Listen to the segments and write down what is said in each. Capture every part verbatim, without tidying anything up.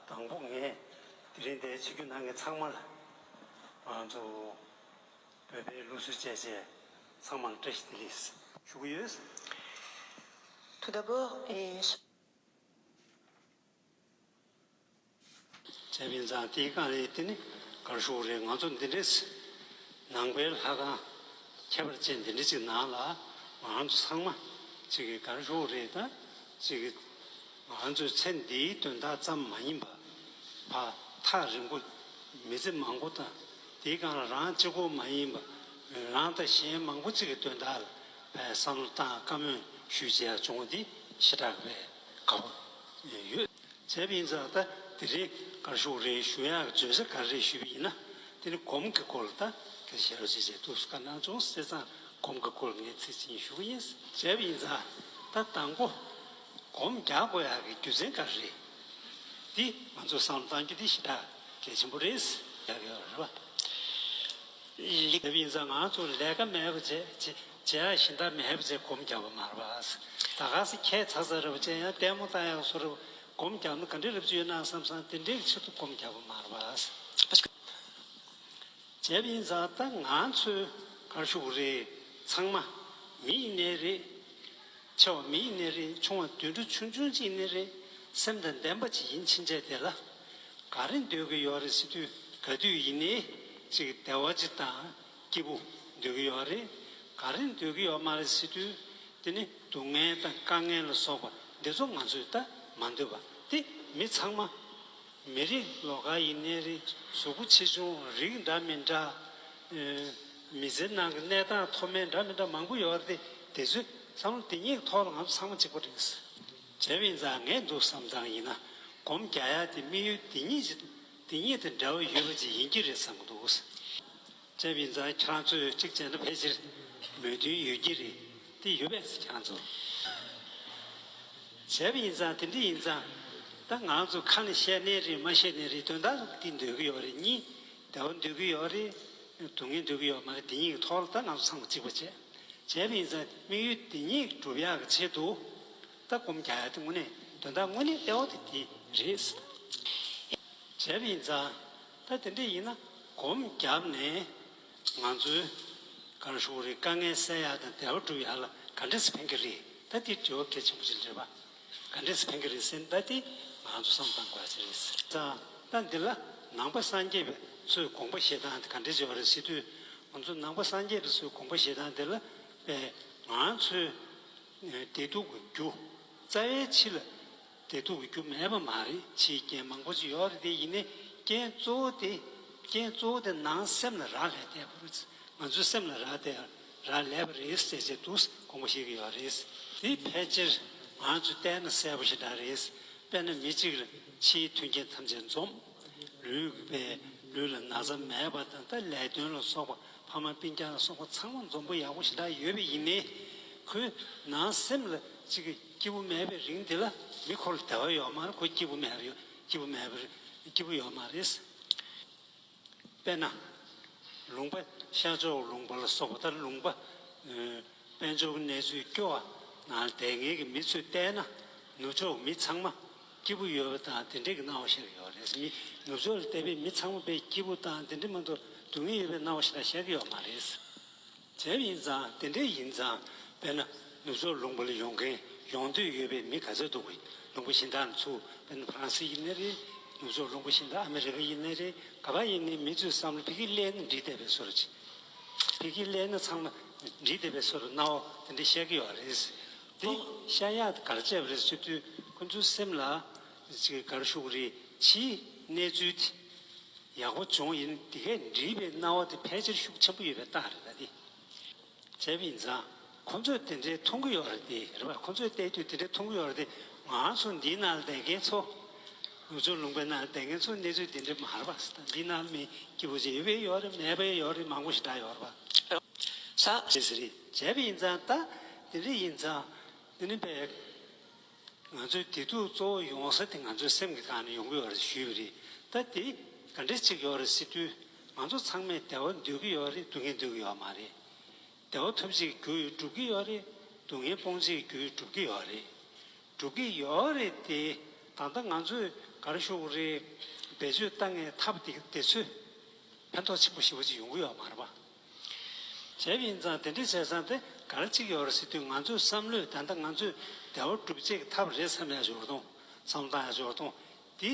དང་པོ་ངས་དེ་རིང་འདིར་ཆིབས་བསྒྱུར་གནང་མཁན་ཚང་མ་ལ་ང་ཚོ་བོད་པའི་ལུགས་སྲོལ་བཅས་བཅས་ཚང་མ་ལ་བཀྲ་ཤིས་བདེ་ལེགས་ཞུ་གི་ཡོད། Tout d'abord, et བྱས་པ་ཡིན་ཙང་དེའི་སྒང་ལ་དེ་ནི་ག་རེ་ཞུ་དགོས་རེད། ང་ཚོ་འདི་འདྲས་ནང་པའི་ལྷ་ཁང་ཁྱད་པར་ཅན་འདི་འདྲ་ཅིག་ནང་ལ་ང་ཚོ་ཚང་མ་ཅིག་གི་ག་རེ་ཞུ་དགོས་རེད། ད་ཅིག་གི་ང་ཚོའི་ཚེ་འདིའི་དོན་དག་ཙམ་མ་ཡིན་པ་ཕར་ཐག་རིང་པོ་མི་ཚེ་མང་པོ་དང་དེའི་སྒང་ལ་རང་གཅིག་པོ་མ་ཡིན་པ་རང་དང་གཞན་མང་པོ་ཅིག་གི་དོན་དག་ལ་བསམ་བློ་བཏང་བཀའ་མོལ་ཞུས་བྱས་བྱུང་བ་འདི་ཞེ་དྲག་པའི་དགའ་པོ་ཡོད། བྱས་པ་ཡིན་ཙང་ད་དེ་རིང་ག་རེ་ཞུ་དགོས་རེད། ཞུ་ཡག་བརྗོད་བྱ་ག་རེ་རེད་ཞུས་པ་ཡིན་ན། དེ་ནི་སྒོམ་གྱི་སྐོར་ལ་ད་དེ་ཞལ་ལག་ཅིག་བྱས་འདུག་བཀའ་གནང་བྱུང་། བྱས་ཙང་སྒོམ་གྱི་སྐོར་ངས་ཚིག་གཅིག་ཞུ་གི་ཡིན། བྱས་པ་ཡིན་ཙང་ད་དང་པོ་སྒོམ་རྒྱག་དགོས་ཡག་གི་རྒྱུ་མཚན་ག་རེ་རེད། འདི་ང་ཚོས་བསམ་བློ་གཏང་རྒྱུ་འདི་ཞེ་དྲག་གལ་ཆེན་པོ་རེད། ཡག་ཡོད་རེད་པ། ལེགས་པ་ཡིན་ཙང་ང་ཚོ་ལས་ཀ་མེད་པ་བྱས་བྱས་བྱས་ཡ་གཞན་དག་མེད་པ་བྱས་སྒོམ་རྒྱག་པ་མ་རེད་པ། ད་ག་སེ་ཁྱད་མཚར་ས་རེད་པ་བྱས་ཡང་ལྟད་མོ་ལྟ་ཡག་བཟོ་རེད་པ། སྒོམ་རྒྱག་ན་ག་འདྲའི་རབ་ཅིག་ཡོད་ན་བསམ་བསམ་དེ་འདྲའི་ཆེད་དུ་སྒོམ་རྒྱག་པ་མ་རེད་པ། བྱས་པ་ཡིན་ཙང་ད་ང་ཚོའི་ག་རེ་ཞུ་དགོས་རེད། ཚང་མ་མི་ཡིན་ནའི་རེད། ཆེ་བ་མི་ཡིན་ནའི་རེད། ཆུང་བ་དུད་འགྲོ་ཆུང་ཆུང་ཅིག་ཡིན་ནའི་རེད། སེམས་དང་ལྡན་པ་ཅིག་ཡིན་ཕྱིན་ཆད་དེ་ལ་ག་རེ་འདོད་ཀྱི་ཡོད་རེད་ཟེར་དུས་ག་དུས་ཡིན་ནའི་ཅིག་བདེ་བ་ཅིག་དང་སྐྱིད་པོ་འདོད་ཀྱི་ཡོད་རེད། ག་རེ་འདོད་ཀྱི་ཡོད་མ་རེད་ཟེར་དུས་དེ་ནི་སྡུག་བསྔལ་དང་དཀའ་ངལ་ལ་སོགས་པ་འདི་ཚོ་ང་ཚོས་ད་མ་འདོད་པ། དེ་མི་ཚང་མ་མི་རིགས་ལོགས་ཀ་ཡིན་ནའི་རེད། གཟུགས་པོ་ཆེ་ཆུང་རིགས་འདྲ་མི་འདྲ། ཨེ། མི་ཚེ་ནང་གི་གནས་སྟངས་མཐོ་དམན་འདྲ་མི་འདྲ་མང་པོ་ཡོད་རེད། དེ་ཚོའི་བསམ་བློ་དེ་གཉིས་ཀྱི་ཐོག་ལ་ང་ཚོ་ཚང་མ་གཅིག་པ་རེད། བྱས་པ་ཡིན་ཙང་ངས་འདུག་བསམ་སྟངས་ཡིན་ན་སྒོམ་རྒྱག་ཡ་དེ་དམིགས་ཡུལ་དེ་གཉིས་ཀྱི་དེ་གཉིས་དང་འབྲེལ་བ་ཡོད་པ་ཅིག་ཡིན་གྱི་རེད་བསམ་གྱི་འདུག་བྱས་པ་ཡིན་ཙང་ཁྱེད་རང་ཚོས་གཅིག་བྱས་ན་ཕལ་ཆེར་མོས་མཐུན་ཡོད་ཀྱི་རེད། དེ་ཡོད་པས་ཁྱེད་རང་ཚོ། བྱས་པ་ཡིན་ཙང་དེ་འདྲ་ཡིན་ཙང་ད་ང་ཚོ་ཁ་ནས་བཤད་ནའི་རེད། མ་བཤད་ནའི་རེད། དོན་དག་འདི་འདོད་ཀྱི་ཡོད་རེད། གཉིས་བདེ་བ་འདོད་ཀྱི་ཡོད་རེད། སྡུག་བསྔལ་འདོད་ཀྱི་ཡོད་མ་རེད། དེ་གཉིས་ཀྱི་ཐོག་ལ་ད་ང་ཚོ་ཚང་མ་གཅིག་པ་བྱས། བྱས་པ་ཡིན་ཙང་དམིགས་ཡུལ་དེ་གཉིས་སྒྲུབ་ཡག་གི་ཆེད་དུ་ད་སྒོམ་རྒྱག་ཡག་དེ་དངོས་གནས་དོན་དག་དངོས་གནས་གལ་ཆེ་བ་དེ་དེ་རེད། བྱས་པ་ཡིན་ཙང་ད་དེ་འདྲ་ཡིན་ན་སྒོམ་བརྒྱབ་ནས་ང་ཚོའི་ག་རེ་ཞུ་དགོས་རེད། དཀའ་ངལ་སེལ་ཡག་དང་བདེ་བ་སྒྲུབ་ཡག་ལ་ག་འདྲས་སེ་ཕན་གྱི་རེད། ད་དེ་དྲི་བ་གལ་ཆེན་པོ་ཞིག་རེད་པ། ག་འདྲས་སེ་ཕན་གྱི་རེད་ཟེར་ན་ད་དེ་ང་ཚོ་བསམ་བློ་གཏང་དགོས་ཡག་ཅིག་རེད། ཙང་ད་འདི་ལ་ནང་པ་སངས་རྒྱས་པའི་ཚོའི་དགོངས་པ་བཞེས་སྟངས་དེ་ག་འདྲས་ཅིག་ཡོད་རེད་ཟེར་དུས། ང་ཚོ་ནང་པ་སངས་རྒྱས་པའི་ཚོའི་དགོངས་པ་བཞེས་སྟངས་དེ་ལ་པས་ང་ཚོའི་བདེ་སྡུག་གི་རྒྱུ་རྩ་བའི་ཕྱི་ལ་བདེ་སྡུག་གི་རྒྱུ་མེད་པ་མ་རེད། ཕྱིའི་རྐྱེན་མང་པོ་ཅིག་ཡོད་རེད། དེ་ཡིན་ནའི་རྐྱེན་གཙོ་བོ་དེ་རྐྱེན་གཙོ་བོ་དེ་ནང་སེམས་ལ་རག་ལས་བསྡད་པ་རེད། ང་ཚོའི་སེམས་ལ་རག་བསྡད་རག་ལས་པ་རེད་ཟེར་བྱས་འདུག་དགོངས་པ་བཞེས་ཀྱི་ཡོད་རེད། དེ་ཕལ་ཆེར་ང་ཚོས་བལྟས་ན་གསལ་པོ་ཞེ་དྲག་རེད། དཔེར་ན་མི་གཅིག་ལ་ཕྱིའི་མཐུན་རྐྱེན་ཐམས་ཅད་འཛོམས། ལུས་ཀྱི་པའི་ལུས་ལ་ན་ཚ་མེད་པ་དང་ད་ལས་དོན་ལ་སོགས་པ་ཕ་མ་སྤུན་ཀྱག་ལ་སོགས་པ་ཚང་མ་འཛོམས་པོ་ཡག་པོ་ཞེ་དྲག་ཡོད་པ་ཡིན་ནའི། ཁོའི་ནང་སེམས་ལ་ཅིག་གི་སྐྱིད་པོ་མེད་པའི་རིང་དེ་ལ་མི་ཁོ་ལ་བདེ་བ་ཡོད་མ་རེད། ཁོ་སྐྱིད་པོ་མེད་རེད། སྐྱིད་པོ་མེད་པ་རེད། སྐྱིད་པོ་ཡོད་མ་རེད། དཔེར་ན། ལུང་པ་ཤར་ཕྱོགས་ལུང་པ་ལ་སོགས་པ་ལྟར་ལུང་པ། ཨ། དཔལ་འབྱོར་གྱི་གནས་ཚུལ་སྐྱོ་བ་ནང་བསྡད་མཁན་གྱི་མི་ཚོས་བལྟས་ན་ནུབ་ཕྱོགས་མི་ཚང་མ་སྐྱིད་པོ་ཡོད་པ་དང་དེ་འདྲས་ཀྱི་སྣང་བ་ཤར་གྱི་ཡོད་རེད། མི་ནུབ་ཕྱོགས་ལ་བསྡད་པའི་མི་ཚང་མ་དཔེ་སྐྱིད་པོ་དང་དེ་འདྲས་མ་གཏོགས་སྡུག་བསྔལ་ཡོད་པའི་སྣང་བ་ཞེ་དྲག་ཤར་གྱི་ཡོད་མ་རེད། བྱས་པ་ཡིན་ཙང་དེ་འདྲས་ཡིན་ཙང་དཔེར་ན་ནུབ་ཕྱོགས་ལུང་པ་ལ་ཡོང་མཁན་ཡོང་འདོད་ཡོད་པའི་མི་ག་ཚོད་འདུག་གི། ལུང་པ་གཞན་དག་ནས་ཚུར་དཔེར་ན་ཧྥ་རན་སི་ཡིན་ནའི་རེད། ནུབ་ཕྱོགས་ལུང་པ་གཞན་དག་ཨ་མི་རི་ཀ་ཡིན་ནའི་རེད། ག་པར་ཡིན་ནའི་མི་ཚོའི་བསམ་བློ་ཕ་གིར་སླེབས་ན་འགྲིག་བསྡད་པའི་བཟོ་འདྲ་ཅིག་ཕ་གིར་སླེབས་ན་ཚང་མ་འགྲིག་བསྡད་པའི་བཟོ་འདྲ་སྣང་བ་དེ་འདྲ་ཤར་གྱི་ཡོད་རེད། དེ་ཤར་ཡག་དེ་ག་རེ་བྱས་པ་རེད་ཟེར་དུས་ཁོ་ཚོའི་སེམས་ལ་ཅིག་ག་རེ་ཞུ་དགོས་རེད། ཕྱིའི་གནས་ཚུལ་དེ་ཡག་པོ་བྱུང་ཡིན། དེ་གས་འགྲིག་པའི་སྣང་བ་དེ་ཕལ་ཆེར་ཤུགས་ཆེན་པོ་ཡོད་པའི་རྟགས་རེད་ད་དེ། བྱས་པ་ཡིན་ཙང་ཁོ་ཚོས་དེ་འདྲའི་མཐོང་གི་ཡོད་རེད་དེ། རེད་པ། ཁོ་ཚོས་བལྟས་དུས་དེ་འདྲའི་མཐོང་གི་ཡོད་རེད་དེ། ང་ཚོ་འདིའི་ནང་ལ་བསྡད་མཁན་ཚོ། ནུབ་ཕྱོགས་ལུང་པའི་ནང་ལ་བསྡད་མཁན་ཚོ་གནས་ཚུལ་དེ་འདྲ་མ་རེད་པ། འདིའི་ནང་མི་སྐྱིད་པོ་ཅིག་ཡོད་པའི་ཡོད་རེད། མེད་པའི་ཡོད་རེད། མང་པོ་ཞེ་དྲག་ཡོད་རེད་པ། ས་ཞེས་ཟེར་རེད། བྱས་པ་ཡིན་ཙང་ད་དེ་འདྲ་ཡིན་ཙང་དེ་ནི་བས། ང་ཚོའི་བདེ་སྡུག་གཙོ་བོ་ཡོང་ས་དེ་ང་ཚོའི་སེམས་ཀྱི་སྒང་ནས་ཡོང་གི་ཡོད་རེད་ཞུས་པ་རེད། ད་དེ་ག་འདྲ་ཅིག་ཡོད་རེད་ཟེར་དུས། ང་ཚོ་ཚང་མས་བདེ་བ་འདོད་ཀྱི་ཡོད་རེད། སྡུག་བསྔལ་འདོད་ཀྱི་ཡོད་མ་རེད། བདེ་བ་ཐོབ་བྱེད་ཀྱི་རྒྱུ་སྒྲུབ་ཀྱི་ཡོད་རེད། སྡུག་བསྔལ་སྤོང་བྱེད་ཀྱི་རྒྱུ་སྒྲུབ་ཀྱི་ཡོད་རེད། སྒྲུབ་ཀྱི་ཡོད་རེད་དེ། ད་ལྟ་ང་ཚོས་ ག་རེ་ཞུ་དགོས་རེད། བེད་སྤྱོད་བཏང་མཁན་ཐབས་དེ་དེ་ཚོས་ཕན་ཐོགས་ཆེན་པོ་ཞེ་པོ་ཅིག་ཡོང་གི་ཡོད་མ་རེད་པ། བྱས་པ་ཡིན་ཙང་དེ་འདྲ་བྱས་ཙང་དེ་ག་རེ་ཅིག་ཡོད་རེད་ཟེར་དུས། ང་ཚོའི་བསམ་བློས་ད་ལྟ་ང་ཚོས་བདེ་བ་སྒྲུབ་བྱེད་ཀྱི་ཐབས་རེད་བསམ་ཡག་ཞོར་དང་། བསམ་བློ་བཏང་ཡག་ཞོར་དང་། འདི་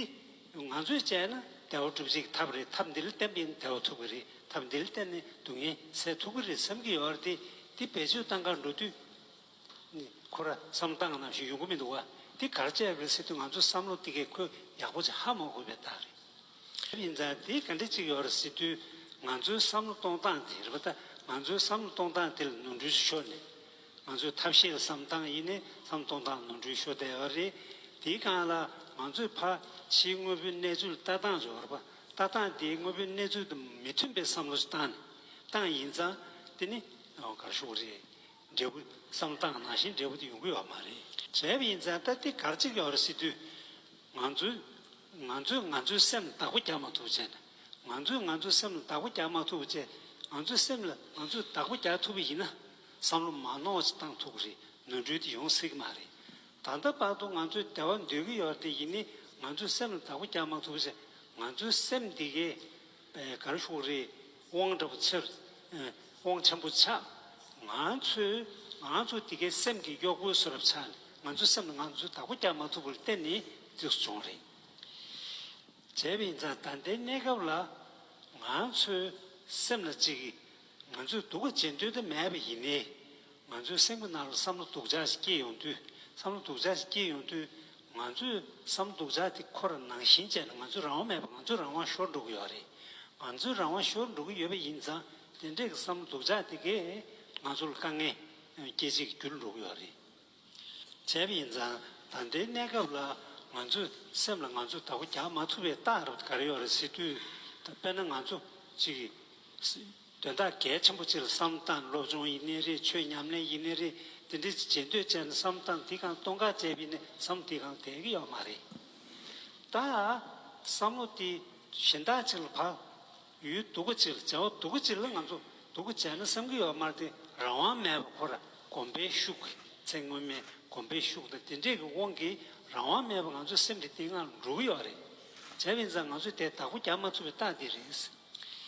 ང་ཚོས་བྱས་ན་བདེ་བ་སྒྲུབ་བྱེད་ཀྱི་ཐབས་རེད། ཐབས་འདི་ལ་བརྟེན་པ་ཡིན་ན་བདེ་བ་ཐོབ་ཀྱི་རེད། ཐབས་འདི་ལ་བརྟེན་ནས་སྡུག་བསྔལ་སེལ་ཐུབ་ཀྱི་རེད་བསམ་གྱི་ཡོད་རེད་དེ། འདི་བེད་སྤྱོད་བཏང་གར་འགྲོ་དུས། ནི་ཁོ་ར་བསམ་བློ་བཏང་ནང་བཞིན་ཡོང་གི་མི་འདུག་བ། འདི་ག་རེ་བྱས་པ་རེད་ཟེར་དུས། ང་ཚོའི་བསམ་བློ་འདི་གས་ཁོས་ཡག་པོ་ཅིག་ཧ་མ་གོ་བའི་རྟགས་རེད། ཡིན་ཙང་འདི་ག་འདྲ་ཅིག་ཡོད་རེད་ཟེར་དུས། ང་ཚོའི་བསམ་བློ་གཏོང་སྟངས་དེ་རེད་པ། ད་ང་ཚོའི་བསམ་བློ་གཏོང་སྟངས་དེ་ལ་ནོར་འཁྲུལ་ཅིག་ཤོར་ནས། ང་ཚོའི་ཐབས་ཤེས་ལ་བསམ་སྟངས་ཡིན་ནའི་བསམ་བློ་གཏོང་སྟངས་ནོར་འཁྲུལ་ཤོར་བསྡད་ཡོད་རེད། དེའི་སྒང་ལ་ང་ཚོས་ཕར་ཕྱིའི་དངོས་པོའི་གནས་ཚུལ་ལ་ལྟ་སྟངས་ཅིག་ཡོད་རེད་པ། ལྟ་སྟངས་དེའི་དངོས་པོའི་གནས་ཚུལ་དང་མི་མཐུན་པའི་བསམ་བློ་ཞིག་བཏང་ནས་བཏང་ཡིན་ཙང་། དེ་ནི་ག་རེ་ཞུ་དགོས་རེད། འབྲས་བུ་བསམ་སྟངས་ནང་བཞིན་འབྲས་བུ་དེ་ཡོང་གི་ཡོད་མ་རེད། བྱས་པ་ཡིན་ཙང་ད་དེ་ག་རེ་ཅིག་ཡོད་རེད་ཟེར་དུས། ང་ཚོས་ང་ཚོས་ང་ཚོའི་སེམས་ལ་བདག་པོ་རྒྱག་མ་ཐུབ་བྱས་ན། ང་ཚོས་ང་ཚོའི་སེམས་ལ་བདག་པོ་རྒྱག་མ་ཐུབ་བྱས། ང་ཚོའི་སེམས་ལ་ང་ཚོས་བདག་པོ་རྒྱག་ཐུབ་པ་ཡིན་ན། བསམ་བློ་མ་ནོར་བ་ཞིག་བཏང་ཐུབ་ཀྱི་རེད། ནོར་འཁྲུལ་དེ་ཡོང་སྲིད་ཀྱི་མ་རེད། ད་ལྟ་བར་དུ་ང་ཚོས་བདེ་བ་འདོད་ཀྱི་ཡོད་རེད་དེ། ཡིན་ནའི་ང་ཚོའི་སེམས་ལ་བདག་པོ་རྒྱག་མ་ཐུབ་བྱས། ང་ཚོའི་སེམས་འདི་གས་པའི་ག་རེ་ཞུ་དགོས་རེད། དབང་འདྲ་པོ་ཆེར། ཨེ། དབང་ཆེན་པོ་ཆགས། ང་ཚོས་ང་ཚོ་དེ་གའི་སེམས་ཀྱི་གཡོག་པོའི་བཟོ་འདྲ་ཆགས་ནས། ང་ཚོའི་སེམས་ལ་ང་ཚོས་བདག་པོ་རྒྱག་མ་ཐུབ་པ་ལ་བརྟེན་ནས་འདི་འདྲ་བྱུང་རེད། བྱས་པ་ཡིན་ཙང་ད་ལྟའི་གནས་སྐབས་ལ་ང་ཚོའི་སེམས་ལ་གཅིག་གིས་ང་ཚོས་སྡུག་ག་བྱེད་འདོད་དུ་མེད་པ་ཡིན་ནའི། ང་ཚོའི་སེམས་ཀྱི་ནང་ལ་བསམ་བློ་སྡུག་ཅག་ཞིག་སྐྱེས་ཡོང་དུས། བསམ་བློ་སྡུག་ཅག་ཞིག་སྐྱེས་ཡོང་དུས། ང་ཚོས་བསམ་བློ་སྡུག་ཅག་དེ་ཁོ་ར་ནང་བཞིན་བྱས་ན། ང་ཚོའི་རང་དབང་མེད་པ། ང་ཚོའི་རང་དབང་ཤོར་འགྲོ་གི་ཡོད་རེད། ང་ཚོའི་རང་དབང་ཤོར་འགྲོ་གི་ཡོད་པ་ཡིན་ཙང་། དེ་འདྲས་ཀྱི་བསམ་བློ་སྡུག་ཅག་དེ་གས་ང་ཚོ་ལ་དཀའ་ངལ་སྐྱེལ་བྱེད་ཀྱི་རྒྱུ་ལ་འགྲོ་གི་ཡོད་རེད། བྱས་པ་ཡིན་ཙང་ད་ལྟའི་གནས་སྐབས་ལ་ང་ཚོའི་སེམས་ལ་ང་ཚོས་བདག་པོ་རྒྱག་མ་ཐུབ་པའི་རྟགས་རབ་ག་རེ་ཡོད་རེད་ཟེར་དུས། ད་དཔེར་ན་ང་ཚོ་གཅིག་གིས་དོན་དག་གལ་ཆེན་པོ་གཅིག་ལ་བསམ་བློ་བཏང་། སློབ་སྦྱོང་ཡིན་ནའི་རེད། ཆོས་ཉམས་ལེན་ཡིན་ནའི་རེད། དེ་འདྲའི་བྱེད་འདོད་བྱས་ནས་བསམ་བློ་བཏང་། དེའི་སྒང་གཏོང་ག་བྱས་པ་ཡིན་ན་བསམ་བློ་དེའི་སྒང་བསྡད་ཀྱི་ཡོད་མ་རེད། ད་བསམ་བློ་དེ་གཞན་དག་ཅིག་ལ་ཕར་ཡུལ་སྡུག་པོ་ཅིག་ལ། བྱ་བ་སྡུག་པོ་ཅིག་ལ་ང་ཚོ་སྡུག་པོ་བྱས་ན་བསམ་གྱི་ཡོད་མ་རེད་དེ། རང་དབང་མེད་པ་ཁོ་ར་གོམས་པའི་ཤུགས། ཚེ་སྔོན་མའི་གོམས་པའི་ཤུགས་དང་དེ་འདྲས་ཀྱི་དབང་གིས་རང་དབང་མེད་པ་ང་ཚོའི་སེམས་དེ་དེའི་ངང་ལ་འགྲོ་གི་ཡོད་རེད། བྱས་པ་ཡིན་ཙང་ང་ཚོས་དེ་བདག་པོ་རྒྱག་མ་ཐུབ་པའི་རྟགས་དེ་རེད།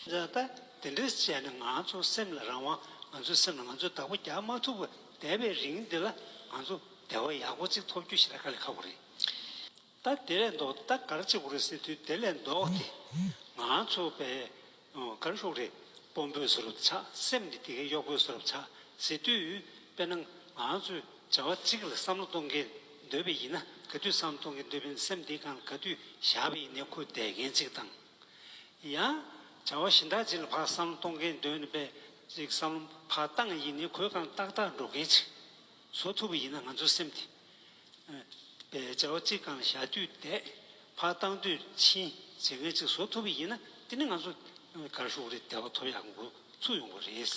ད་ལྟ་དེ་འདྲས་བྱས་ནས་ང་ཚོ་སེམས་ལ་རང་དབང་། ང་ཚོའི་སེམས་ལ་ང་ཚོས་བདག་པོ་རྒྱག་མ་ཐུབ་པར་བསྡད་པའི་རིང་འདི་ལ་ང་ཚོ་བདེ་བ་ཡག་པོ་ཅིག་ཐོབ་རྒྱུ་ཞེ་དྲག་དཀའ་ལས་ཁག་པོ་རེད། ད་དེ་ལས་ལྡོག་ད་ག་རེ་བྱེད་དགོས་རེད་ཟེར་དུས། དེ་ལས་ལྡོག་སྟེ་ང་ཚོ་པའི་ག་རེ་ཞུ་དགོས་རེད། དཔོན་པོའི་བཟོ་འདྲ་ཆགས། སེམས་འདི་དེ་གའི་གཡོག་པོའི་བཟོ་འདྲ་ཆགས་ཟེར་དུས། དཔེར་ན་ང་ཚོས་བྱ་བ་གཅིག་ལ་བསམ་བློ་གཏོང་གིན་སྡོད་པ་ཡིན་ན། ག་དུས་བསམ་བློ་གཏོང་གིན་སྡོད་པ་ཡིན་ན། སེམས་འདིའི་སྒང་ལ་ག་དུས་བཞག་པ་ཡིན་ནའི་ཁོ་བསྡད་མཁན་གཅིག་དང་། ཡང་བྱ་བ་གཞན་དག་ཅིག་ལ་ཕར་བསམ་བློ་གཏོང་གིན་སྡོད་ནས་པས་ཅིག་བསམ་བློ་ཕར་བཏང་ཡིན་ནའི་ཁོའི་སྒང་ཏག་ཏག་འགྲོ་མཁན་ཅིག་བཟོ་ཐུབ་པ་ཡིན་ན། ང་ཚོའི་སེམས་དེ་པས་བྱ་བ་གཅིག་སྒང་ལ་བཞག་དུས་བསྡད། ཕར་བཏང་དུས་ཕྱིན་བྱེད་མཁན་ཅིག་བཟོ་ཐུབ་པ་ཡིན་ན། དེ་ནི་ང་ཚོ་ག་རེ་ཞུ་དགོས་རེད། བདེ་བ་ཐོབ་ཡག་གི་འགོ་ཚུགས་ཡོང་གི་རེད།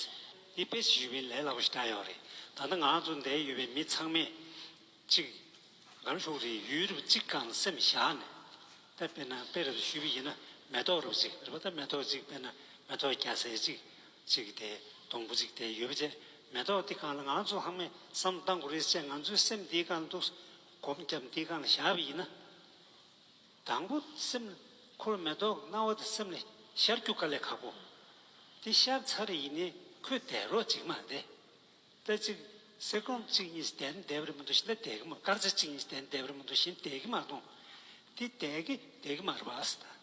འདི་དཔེ་ཞིག་ཞུས་པ་ཡིན་ན་ལས་སླ་པོ་ཞེ་དྲག་ཡོད་རེད། ད་ལྟ་ང་ཚོ་འདིར་ཡོད་པའི་མི་ཚང་མས་གཅིག་ག་རེ་ཞུ་དགོས་རེད། ཡུལ་རབས་གཅིག་སྒང་ལ་སེམས་བཞག་ནས། ད་དཔེར་ན་དཔེ་རབ་ཞུས་པ་ཡིན་ན་མེ་ཏོག་རབ་ཅིག་རེད་པ། ད་མེ་ཏོག་ཅིག་དཔེར་ན་མེ་ཏོག་རྒྱག་སའི་ཅིག་ཅིག་དེ་སྡོང་པོ་ཅིག་དེ་ཡོད་པ་བྱས། མེ་ཏོག་དེ་སྒང་ལ་ང་ཚོ་ཚང་མས་བསམ་བཏང་དགོས་རེད་ཅེས། ང་ཚོའི་སེམས་དེའི་སྒང་ལ་འདུག་གོམ་བརྒྱབ་དེའི་སྒང་ལ་བཞག་པ་ཡིན་ན། དང་པོ་སེམས་ཁོར་མེ་ཏོག་སྣང་བ་དེ་སེམས་ལ་ཤར་རྒྱུ་དཀའ་ལས་ཁག་པོ། དེ་ཤར་ཚར་ཡིན་ནའི་ཁོས་བསྡད་རོགས་བྱེད་ཀྱི་མ་རེད། ད་ཅིག་སེ་ཀོན་གཅིག་གཉིས་བསྡད་ན་བསྡད་པ་རེད་མ་གཏོགས་གཞན་དག་བསྡད་ཀྱི་མ། སྐར་ཆ་གཅིག་གཉིས་བསྡད་ན་བསྡད་པ་རེད་མ་གཏོགས་གཞན་བསྡད་ཀྱི་མ་གཏོགས། དེ་བསྡད་ཀྱི་བསྡད་ཀྱི་མ་རེད་པ་ཟེར།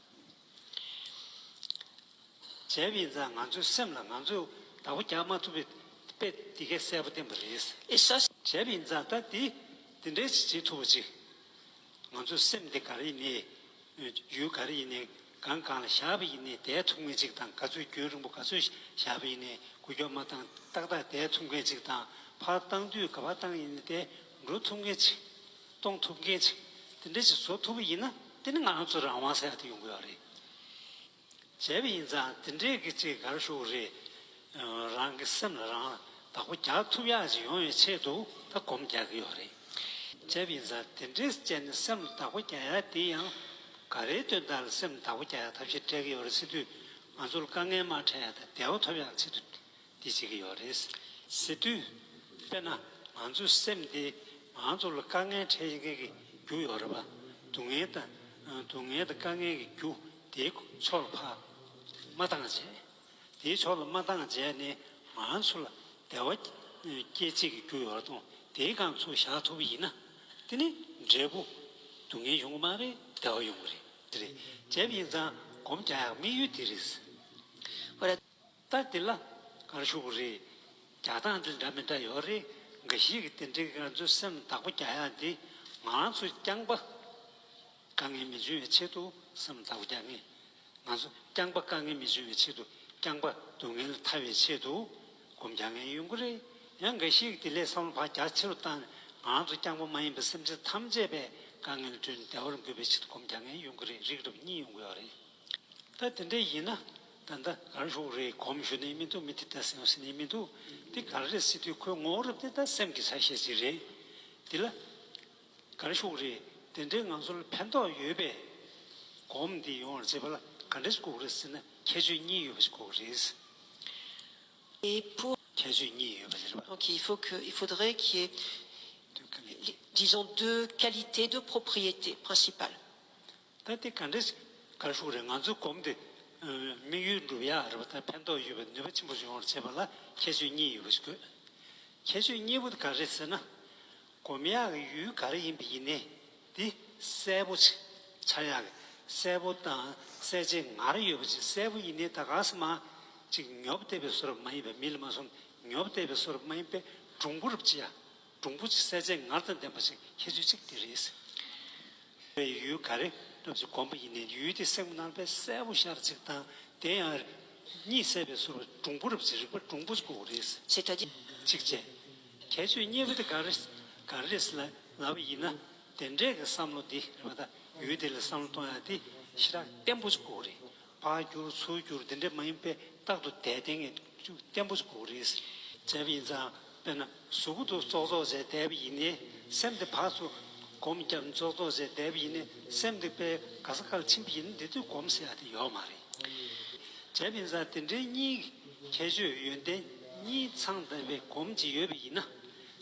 ད་བྱས་པ་ཡིན་ཙང་ང་ཚོའི་སེམས་ལ་ང་ཚོས་བདག་པོ་རྒྱག་མ་ཐུབ་པའི་དཔེ་འདི་གས་གསལ་པོ་བསྟན་པ་རེད། ཨེ་ཤ། བྱས་པ་ཡིན་ཙང་ད་འདི་འདི་འདྲའི་ཅིག་བྱེད་ཐུབ་པ་ཅིག་ང་ཚོའི་སེམས་འདི་ག་རེ་ཡིན་ནའི། ཡུལ་ག་རེ་ཡིན་ནའི། སྒང་གང་ལ་བཞག་པ་ཡིན་ནའི་བསྡད་ཐུབ་མཁན་ཅིག་དང་། ག་ཚོད་རྒྱུན་རིང་པོ་ག་ཚོད་བཞག་པ་ཡིན་ནའི་འགུལ་སྐྱོད་མ་བཏང་ཏག་ཏག་བསྡད་ཐུབ་མཁན་ཅིག་དང་། ཕར་བཏང་དུས་ག་པར་བཏང་ཡིན་ནའི་དེ་འགྲོ་ཐུབ་མཁན་ཅིག་གཏོང་ཐུབ་མཁན་ཅིག་དེ་འདྲ་ཅིག་བཟོ་ཐུབ་པ་ཡིན་ན། དེ་ནི་ང་ཚོ་རང་དབང་ཟེར་ཡག་དེ་ཡོང་གི་ཡོད་རེད། བྱས་པ་ཡིན་ཙང་དེ་འདྲའི་གི་ཅིག་ག་རེ་ཞུ་དགོས་རེད། རང་གི་སེམས་ལ་རང་བདག་པོ་རྒྱག་ཐུབ་ཡག་ཅིག་ཡོང་བའི་ཆེད་དུ་ད་སྒོམ་རྒྱག་གི་ཡོད་རེད། བྱས་པ་ཡིན་ཙང་དེ་འདྲའི་བྱས་ནས་སེམས་ལ་བདག་པོ་རྒྱག་ཡག་དེ་ཡང་ག་རེའི་དོན་དག་ལ་སེམས་ལ་བདག་པོ་རྒྱག་ཡག་ཐབས་ཤེས་སྤྲད་ཀྱི་ཡོད་རེད་ཟེར་དུས། ང་ཚོར་དཀའ་ངལ་མ་འཕྲད་ཡག་དང་བདེ་བ་ཐོབ་ཡག་ཆེད་དུ་འདི་བྱེད་ཀྱི་ཡོད་རེད་ཟེར་དུས། དཔེར་ན་ང་ཚོའི་སེམས་འདི་ང་ཚོ་ལ་དཀའ་ངལ་འཕྲད་མཁན་གྱི་རྒྱུ་ཡོད་རེད་པ། སྡུག་བསྔལ་དང་ སྡུག་བསྔལ་དང་དཀའ་ངལ་གྱི་རྒྱུ་དེའི་ཕྱོགས་ལ་ཕར་མ་བཏང་བྱས། དེའི་ཕྱོགས་ལ་མ་བཏང་བྱས་ནས་ང་ཚོ་ལ་བདེ་བ་སྐྱེད་བྱེད་ཀྱི་རྒྱུ་ཡོད་དང་དེའི་སྒང་ཚུར་བཞག་ཐུབ་པ་ཡིན་ན། དེ་ནི་འབྲས་བུ་སྡུག་བསྔལ་ཡོང་གི་མ་རེད། བདེ་བ་ཡོང་གི་རེད། དེ་རེད། བྱས་པ་ཡིན་ཙང་སྒོམ་རྒྱག་ཡག་དམིགས་ཡུལ་དེ་རེད། Voilà. ད་འདི་ལ་ག་རེ་ཞུ་དགོས་རེད། རྒྱག་སྟངས་འདི་འདྲ་མི་འདྲ་ཡོད་རེད། འགའ་ཞིག་གིས་དེ་འདྲའི་ང་ཚོའི་སེམས་བདག་པོ་རྒྱག་ཡག་འདི་ང་ཚོ་རྐྱང་པ་དཀའ་ངལ་མི་འབྱུང་བའི་ཆེད་དུ་སེམས་བདག་པོ་རྒྱག་མཁན། ང་ཚོ་རྐྱང་པ་དཀའ་ངལ་མི་འབྱུང་བའི་ཆེད་དུ། རྐྱང་པ་སྡུག་བསྔལ་ལས་ཐར་བའི་ཆེད་དུ་སྒོམ་རྒྱག་མཁན་ཡོང་གི་རེད། ཡང་འགའ་ཞིག་གིས་དེ་ལས་བསམ་བློ་ཕར་རྒྱ་ཆེ་རུ་བཏང་ནས་ང་ཚོ་རྐྱང་པ་མ་ཡིན་པའི་སེམས་ཅན་ཐམས་ཅད་པའི་དཀའ་ངལ་བྲལ་ནས་བདེ་བར་འགོད་པའི་ཆེད་དུ་སྒོམ་རྒྱག་མཁན་ཡོང་གི་རེད། རིགས་རབ་གཉིས་ཡོང་གི་ཡོད་རེད། ད་དེ་འདྲ་ཡིན་ན་ད་ལྟ་ག་རེ་ཞུ་དགོས་རེད། སྒོམ་ཞུ་ནས་མི་འདུག་མི་དེ་ལྟ་སེམས་ཟེར་ནས་མི་འདུག་དེ་ག་རེ་རེད་ཟེར་དུས་ཁོའི་ངོ་བོ་རབ་དེ་ད་སེམས་ཀྱི་ཆ་ཤས་ཅིག་རེད། དེ་ལ་ག་རེ་ཞུ་དགོས་རེད། དེ་འདྲའི་ང་ཚོ་ལ་ཕན་ཐོགས་ཡོད་པའི་སྒོམ་འདི་ཡོང་བར་བྱེད་པ་ལ་ག་འདྲ་ཞིག་དགོས་ཀྱི་རེད་ཟེར་ན། ཁྱད་ཆོས་གཉིས་ཡོད་པ་ཞིག་དགོས་ཀྱི་རེད། Et pour, ཁྱད་ཆོས་གཉིས་ཡོད་པ་ཞིག་རེད་པ། Donc il faut que, il faudrait qu'il y ait, disons, deux qualités, deux propriétés principales. ད་དེ་ག་འདྲ་ཞིག་ག་རེ་ཞུ་དགོས་རེད། ང་ཚོའི་སྒོམ་དེ་དམིགས་ཡུལ་འགྲུབ་ཡག་རེད་པ། ད་ཕན་ཐོགས་ཡོད་པའི་ནུས་པ་ཆེན་པོ་ཞིག་ཡོང་བར་བྱེད་པ་ལ་ཁྱད་ཆོས་གཉིས་ཡོད་པ་ཞིག་དགོས། ཁྱད་ཆོས་གཉིས་པོ་དེ་ག་རེ་རེད་ཟེར་ན། སྒོམ་ཡག་གི་ཡུལ་ག་རེ་ཡིན་པ་ཡིན་ནའི་དེ་གསལ་པོ་ཅིག་ཆགས་ཡག་གི། གསལ་པོ་དང་གསལ་བྱེད་ངར་ཡོད་པ་ཅིག་གསལ་པོ་ཡིན་ནའི་ད་ག་སེ་མ་ཅིག་ཉོབ་བསྡད་པའི་བཟོ་འདྲ་མ་ཡིན་པའི། མི་ལ་མ་སོང་ཉོབ་བསྡད་པའི་བཟོ་འདྲ་མ་ཡིན་པའི་གྲུང་པོ་རབ་ཅིག་ཡ། གྲུང་པོ་ཅིག་གསལ་བྱེད་ངར་དང་ལྡན་པ་ཞིག་ཁྱད་ཆོས་གཅིག་དེ་རེད། པའི་ཡུལ་ག་རེ་སྐབས་སུ་སྒོམ་པ་ཡིན་ནའི་ཡུལ་དེ་སེམས་ནང་པའི་གསལ་པོ་ཤར་ཅིག་དང་། དེ་ཡང་གཉིད་སད་པའི་བཟོ་འདྲ་གྲུང་པོ་རབ་ཅིག་རིག་པ་གྲུང་པོ་ཞིག་དགོས་རེད། C'est-à-dire གཅིག་བྱས། ཁྱད་ཆོས་གཉིས་པ་དེ་ག་རེ་ག་རེ་རེད་ལབ་པ་ཡིན་ན། དེ་འདྲའི་གི་བསམ་བློ་འདི་རེད་པ། ད་ཡུལ་དེ་ལ་བསམ་བློ་གཏོང་ཡག་དེ་ཞེ་དྲག་བརྟན་པོ་ཞིག་དགོས་རེད། ཕར་བསྒྱུར་ཚུར་བསྒྱུར་དེ་འདྲ་མ་ཡིན་པའི་རྟག་ཏུ་བསྡད་བསྡད་མཁན་ཅིག་བརྟན་པོ་ཞིག་དགོས་རེད། བྱས་པ་ཡིན་ཙང་དཔེར་ན་གཟུགས་པོ་དེ་ཙོག་ཙོག་བྱས་བསྡད་པ་ཡིན་ནའི་སེམས་དེ་ཕར་ཚུར་སྒོམ་བརྒྱབ་ཙོག་ཙོག་བྱས་བསྡད་པ་ཡིན་ནའི་སེམས་དེ་དཔེ་ག་ས་གར་ཕྱིན་པ་ཡིན་ན་དེ་དུས་སྒོམ་ཟེར་ཡག་དེ་ཡོད་མ་རེད། བྱས་པ་ཡིན་ཙང་དེ་འདྲའི་གཉིས་ཀྱི་ཁྱད་ཆོས་ཡོན་ཏན་གཉིས་ཚང་ལྡན་པའི་སྒོམ་ཅིག་ཡོད་པ་ཡིན་ན།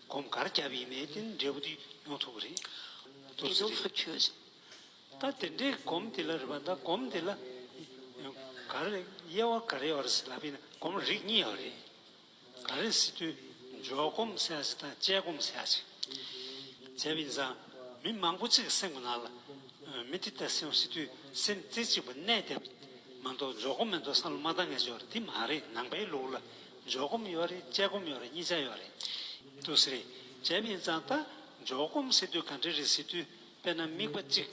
སྒོམ་ག་རེ་བརྒྱབ་པ་ཡིན་ནའི་དེ་ནི་འབྲས་བུ་དེ་ཡོང་ཐུབ་ཀྱི་རེད། Et donc fructueuse. ད་དེ་འདྲའི་སྒོམ་དེ་ལ་རེད་པ། ད་སྒོམ་དེ་ལ་ག་རེ་དབྱེ་བ་ག་རེ་ཡོད་རེད་ཟེར་ལབ་པ་ཡིན་ན། སྒོམ་རིགས་གཉིས་ཡོད་རེད། ག་རེ་ཟེར་དུས་འཇོག་སྒོམ་ཟེར་ཡག་ཅིག་དང་དཔྱད་སྒོམ་ཟེར་ཡག་ཅིག་བྱས་པ་ཡིན་ཙང་མི་མང་པོ་ཅིག་གི་སེམས་ཀྱི་ནང་ལ་མི་དེ་ལྟ་སེམས་ཟེར་དུས་སེམས་རྩེ་གཅིག་པ་གནས་བསྡད་པ་མ་གཏོགས་འཇོག་སྒོམ་མ་གཏོགས་བསམ་བློ་མ་བཏང་མཁན་ཅིག་ཡོད་རེད། དེ་མ་རེད། ནང་པའི་ལུགས་ལ་འཇོག་སྒོམ་ཡོད་རེད། དཔྱད་སྒོམ་ཡོད་རེད། གཉིས་ཆ་ཡོད་རེད། འདུག་སེ་རེད། བྱས་པ་ཡིན་ཙང་ད་འཇོག་སྒོམ་ཟེར་དུས་ག་འདྲ་རེད་ཟེར་དུས། དཔེར་ན་དམིགས་པ་གཅིག་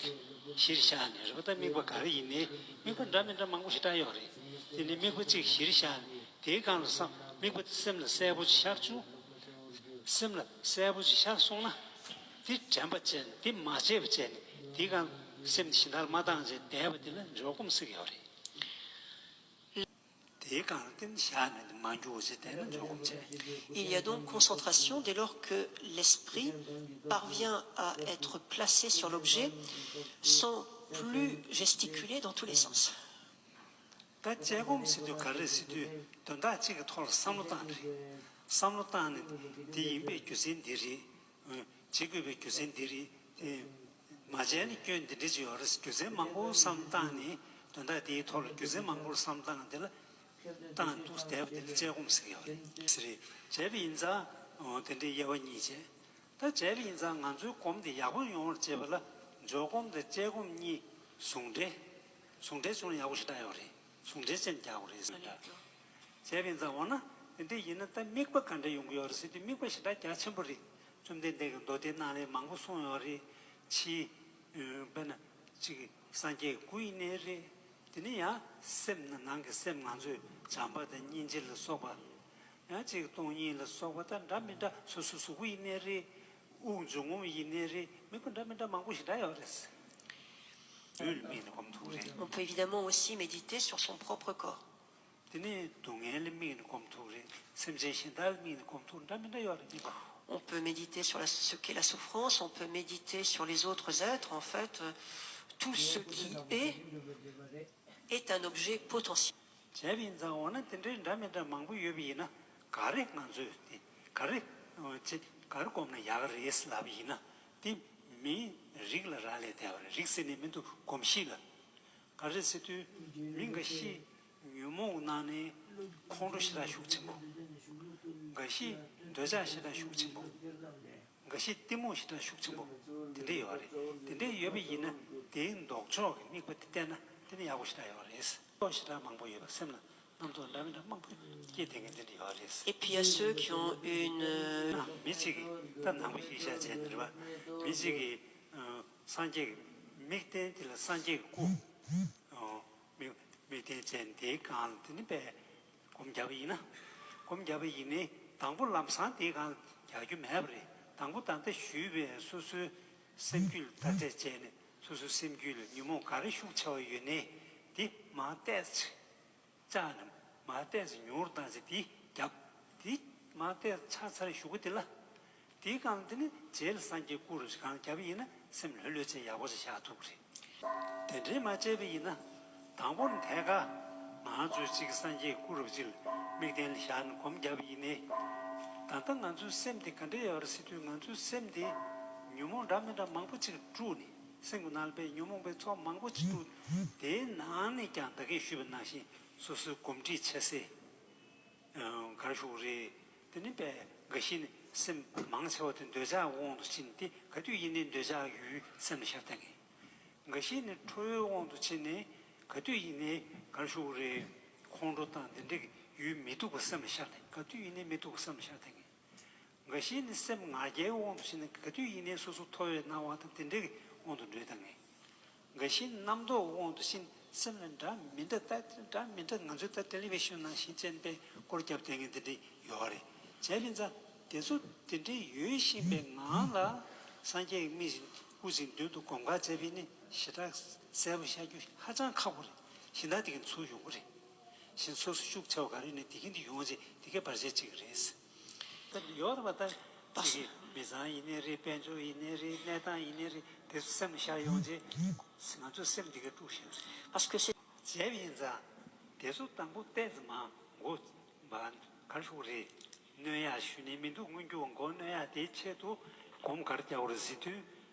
གཞིར་བཞག་ནས་རེད་པ། ད་དམིགས་པ་ག་རེ་ཡིན་ནའི་དམིགས་པ་འདྲ་མི་འདྲ་མང་པོ་ཞེ་དྲག་ཡོད་རེད། དེ་ནི་དམིགས་པ་གཅིག་གཞིར་བཞག་ནས་དེའི་སྒང་ལ་བསམ། དམིགས་པ་དེ་སེམས་ལ་གསལ་པོ་ཅིག་ཤར་བཅུག་སེམས་ལ་གསལ་པོ་ཅིག་ཤར་སོང་ན། དེ་དྲན་པ་བྱས་ནས་དེ་མ་བརྗེད་པ་བྱས་ནས་དེའི་སྒང་སེམས་དེ་གཞན་དག་ལ་མ་བཏང་བྱས་བསྡད་པ་དེ་ལ་འཇོག་སྒོམ་ཟེར་གྱི་ཡོད་རེད། དེའི་སྒང་ལ་བརྟེན་བཞག་ནས་མ་འགྱུར་བ་ཞིག་བསྡད་ན་འཇོག་སྒོམ་བྱས། Il y a donc concentration dès lors que l'esprit parvient à être placé sur l'objet sans plus gesticuler dans tous les sens. ད་དཔྱད་སྒོམ་ཟེར་དུས་ག་རེ་ཟེར་དུས་དོན་དག་གཅིག་གི་ཐོག་ལ་བསམ་བློ་བཏང་རེད། བསམ་བློ་བཏང་ནས་འདི་ཡིན་པའི་རྒྱུ་མཚན་འདི་རེད། བྱེད་དགོས་པའི་རྒྱུ་མཚན་འདི་རེད། དེ་མ་བྱས་ན་སྐྱོན་འདི་འདྲ་ཅིག་ཡོད་རེད། རྒྱུ་མཚན་མང་པོ་བསམ་བཏང་ནས་དོན་དག་དེའི་ཐོག་ལ་རྒྱུ་མཚན་མང་པོ་བསམ་བཏང་། དེ་ལ་བཏང་འདུག་བསྡད་པ་དེ་ལ་དཔྱད་སྒོམ་ཟེར་གྱི་ཡོད་རེད། ཟེར་རེད། བྱས་པ་ཡིན་ཙང་དེ་འདྲའི་དབྱེ་བ་གཉིས་བྱས། ད་བྱས་པ་ཡིན་ཙང་ང་ཚོའི་སྒོམ་དེ་ཡག་པོ་ཡོང་བར་བྱེད་པ་ལ་འཇོག་སྒོམ་དང་དཔྱད་སྒོམ་གཉིས་ཟུང་འབྲེལ། ཟུང་འབྲེལ་བྱུང་ན་ཡག་པོ་ཞེ་དྲག་ཡོད་རེད། ཟུང་འབྲེལ་ཅན་རྒྱག་དགོས་རེད་ཟེར་འདྲ། བྱས་པ་ཡིན་ཙང་འོ་ན་དེ་འདྲ་ཡིན་ན་ད་དམིགས་པ་ག་འདྲ་ཡོང་གི་ཡོད་རེད་ཟེར་དུས་དམིགས་པ་ཞེ་དྲག་རྒྱ་ཆེན་པོ་རེད། བཅོམ་ལྡན་འདས་ཀྱིས་མདོ་སྡེ་ནང་ལ་མང་པོ་གསུངས་ཡོད་རེད། ཕྱི་དཔེར་ན་གཅིག་སངས་རྒྱས་སྐུ་ཡིན་ནའི་རེད། དེ་ནས་ཡང་སེམས་ནང་གི་སེམས་ང་ཚོས་བྱམས་པ་དང་སྙིང་རྗེ་ལ་སོགས་པ། ཡང་གཅིག་སྟོང་ཉིད་ལ་སོགས་པ་དང་འདྲ་མི་འདྲ། སོ་སོ་གཟུགས་པོ་ཡིན་ནའི་རེད། དབུགས་འབྱུང་རྔུབ་ཡིན་ནའི་རེད། དམིགས་པ་འདྲ་མི་འདྲ་མང་པོ་ཞེ་དྲག་ཡོད་རེད། ལུས་ལ་དམིགས་ནས་སྒོམ་ཐུབ་རེད། On peut évidemment aussi méditer sur son propre corps. དེ་ནས་སྡུག་བསྔལ་ལ་དམིགས་ནས་སྒོམ་ཐུབ་རེད། སེམས་ཅན་གཞན་དག་ལ་དམིགས་ནས་སྒོམ་ཐུབ། འདྲ་མི་འདྲ་ཡོད་རེད། དམིགས་པ། On peut méditer sur la, ce qu'est la souffrance, on peut méditer sur les autres êtres, en fait, euh, tout ce qui est est un objet potentiel. བྱས་པ་ཡིན་ཙང་འོ་ན་དེ་འདྲའི་འདྲ་མི་འདྲ་མང་པོ་ཡོད་པ་ཡིན་ན། ག་རེ་ང་ཚོས་དེ་ག་རེ་ཅི་ག་རེ་སྒོམ་ན་ཡག་རེད་ལབ་པ་ཡིན་ན། དེ་ མིའི་རིགས་ལ་རག་ལས་བསྡད་པ་རེད། རིགས་ཟེར་ནས་མི་འདུག་གོམས་གཤིས་ལ། ག་རེ་ཟེར་དུས་མི་འགའ་ཤས་ཉོན་མོངས་ནང་ནས་ཁོང་ཁྲོ་ཞེ་དྲག་ཤུགས་ཆེན་པོ། འགའ་ཤས་འདོད་ཆགས་ཞེ་དྲག་ཤུགས་ཆེན་པོ། འགའ་ཤས་གཏི་མུག་ཞེ་དྲག་ཤུགས་ཆེན་པོ་དེ་འདྲ་ཡོད་རེད། དེ་འདྲ་ཡོད་པ་ཡིན་ན་དེའི་ལྡོག་ཕྱོགས་ཀྱི་དམིགས་པ་དེ་བལྟས་ན་དེ་ནི་ཡག་པོ་ཞེ་དྲག་ཡོད་རེད། ཕྱོགས་ཞེ་དྲག་མང་པོ་ཡོད་པ་སེམས་ལ་རྣམ་རྟོག་འདྲ་མི་འདྲ་མང་པོ་སྐྱེས་བསྡད་མཁན་དེ་འདྲ་ཡོད་རེད། Et puis il y a ceux qui ont une, euh, ན་མི་གཅིག་གིས་ད་ནང་པ་ཤེས་བྱ་བྱས་ནས་རེད་པ། མི་གཅིག་གིས་ཨ་སངས་རྒྱས་ཀྱི་དམིགས་རྟེན་དེ་ལ་སངས་རྒྱས་ཀྱི་སྐུ་ཨ་དམིགས་དམིགས་རྟེན་བྱས་ནས་དེའི་སྒང་ལ་དེ་ནི་པས་སྒོམ་བརྒྱབ་པ་ཡིན་ན། སྒོམ་བརྒྱབ་པ་ཡིན་ནའི་དང་པོ་ལམ་སང་དེའི་སྒང་རྒྱག་རྒྱུ་མེད་པ་རེད། དང་པོ་ད་ལྟ་ཞུས་པའི་སོ་སོའི་སེམས་རྒྱུད་ལ་བརྟག་དཔྱད་བྱས་ནས་སོ་སོའི་སེམས་རྒྱུད་ལ་ཉོན་མོངས་ག་རེ་ཤུགས་ཆེ་བ་ཡོད་ནའི་དེ་མར་ཏོག་ཙམ་བཅག་ནས་མར་ཏོག་ཙམ་ཉུང་རུ་བཏང་ཚེ་དེ་རྒྱབ། དེ་མར་ཏོག་ཙམ་ཆག་ཚར་གཞུག་གུ་དེ་ལ། དེའི་སྒང་དེ་ནི་རྗེས་ལ་སངས་རྒྱས་སྐུ་རུ་གང་བརྒྱབ་པ་ཡིན་ན་སེམས་ལྷོད་ལྷོད་བྱས་ཡག་པོ་ཞིག་བཞག་ཐུབ་ཀྱི་རེད། དེ་འདྲའི་མ་བྱས་པ་ཡིན་ན་དང་པོ་ནས་ཐད་ཀར་ང་ཚོས་གཅིག་སངས་རྒྱས་སྐུ་རུ་གཅིག་ལ་དམིགས་རྟེན་ལ་བཞག་ནས་སྒོམ་བརྒྱབ་པ་ཡིན་ནའི། ད་ལྟ་ང་ཚོའི་སེམས་དེ་ག་འདྲ་ཡོད་རེད་ཟེར་དུས་ང་ཚོའི་སེམས་དེ་ཉོན་མོངས་འདྲ་མི་འདྲ་མང་པོ་ཅིག་དཀྲུགས་ནས་སེམས་ཀྱི་ནང་ལ་པའི་ཉོན་མོངས་པའི་ཚོགས་མང་པོ་ཅིག་དཀྲུགས་དེའི་ནང་ནས་ཀྱང་ད་གིན་ཞུས་པ་ནང་བཞིན་སོ་སོའི་གོམས་འདྲིས་ཆེ་སའི། ག་རེ་ཞུ་དགོས་རེད། དེ་ནི་པས་འགའ་ཞིག་ནི་སེམས་མང་ཆེ་བ་དེ་འདོད་ཆགས་དབང་དུ་ཕྱིན་ཏེ་ག་དུས་ཡིན་ནའི་འདོད་ཆགས་ཡུལ་སེམས་ལ་ཤར་བསྡད་མཁན། འགའ་ཞིག་ནི་ཁྲོ་བོའི་དབང་དུ་ཕྱིན་ནས་ག་དུས་ཡིན་ནའི་ག་རེ་ཞུ་དགོས་རེད། ཁོང་ཁྲོ་དང་དེ་འདྲའི་ཡུལ་མི་སྡུག་པ་སེམས་ལ་ཤར་ནས་ག་དུས་ཡིན་ནའི་མི་སྡུག་པ་སེམས་ལ་ཤར་བསྡད་མཁན། འགའ་ཞིག་ནི་སེམས་ང་རྒྱལ་དབང་དུ་ཕྱིན་ནས་ག་དུས་ཡིན་ནའི་སོ་སོ་མཐོ་བའི་སྣང་བ་དང་དེ་འདྲའི་དབང་དུ་འགྲོ་བསྡད་མཁན། འགའ་ཞིག་རྣམ་རྟོག་དབང་དུ་ཕྱིན་སེམས་ལ་འདྲ་མི་འདྲ་ལྟ་འདྲ་མི་འདྲ་ང་ཚོའི་ལྟ་ཊེ་ལི་ཝི་ཤན་ནང་བཞིན་བྱས་པའི་སྐོར་རྒྱབ་བསྡད་མཁན་དེ་འདྲ་ཡོད་རེད། བྱས་པ་ཡིན་ཙང་དེ་ཚོ་དེ་འདྲའི་ཡོད་བཞིན་པའི་ངང་ལ་སངས་རྒྱས་ཀྱི་མིག་བཞིན་སྐུ་བཞིན་མདུན་དུ་སྒོམ་ཁ་བྱས་པ་ཡིན་ན་ཞེ་དྲག་གསལ་པོ་ཤར་རྒྱུ་ཧ་ཅང་ཁག་པོ་རེད། གཞན་དག་དེ་གིན་ཚུར་ཡོང་གི་རེད། གཞན་སོ་སོ་ཤུགས་ཆེ་བ་ག་རེ་ཡིན་ན་དེ་གིན་དེ་ཡོང་བྱས་དེ་གའི་བར་ཆད་གཅིག་རེད། ད་ཡོད་རེད་པ། ད་ཅིག་གི་མི་ཚང་ཡིན་ནའི་རེད། དཔལ་འབྱོར་ཡིན་ནའི་རེད། གནས་སྟངས་ཡིན་ནའི་རེད། དེ་ཚོ་སེམས་ལ་ཤར་ཡོང་རྗེས་ང་ཚོ་སེམས་འདི་ག་དཀྲུག་བཞིན་རེད། Parce que c'est བྱས་པ་ཡིན་ཙང་དེ་ཚོ་དང་པོ་ཏོག་ཙམ་མར་མགོ་འབག་ག་རེ་ཞུ་དགོས་རེད། གནོན་ཡག་ཞུ་ནས་མི་འདུག་སྔོན་འགྱུར་མགོ་གནོན་ཡག་དེའི་ཆེད་དུ་སྒོམ་ག་རེ་རྒྱག་དགོས་རེད་ཟེར་དུས་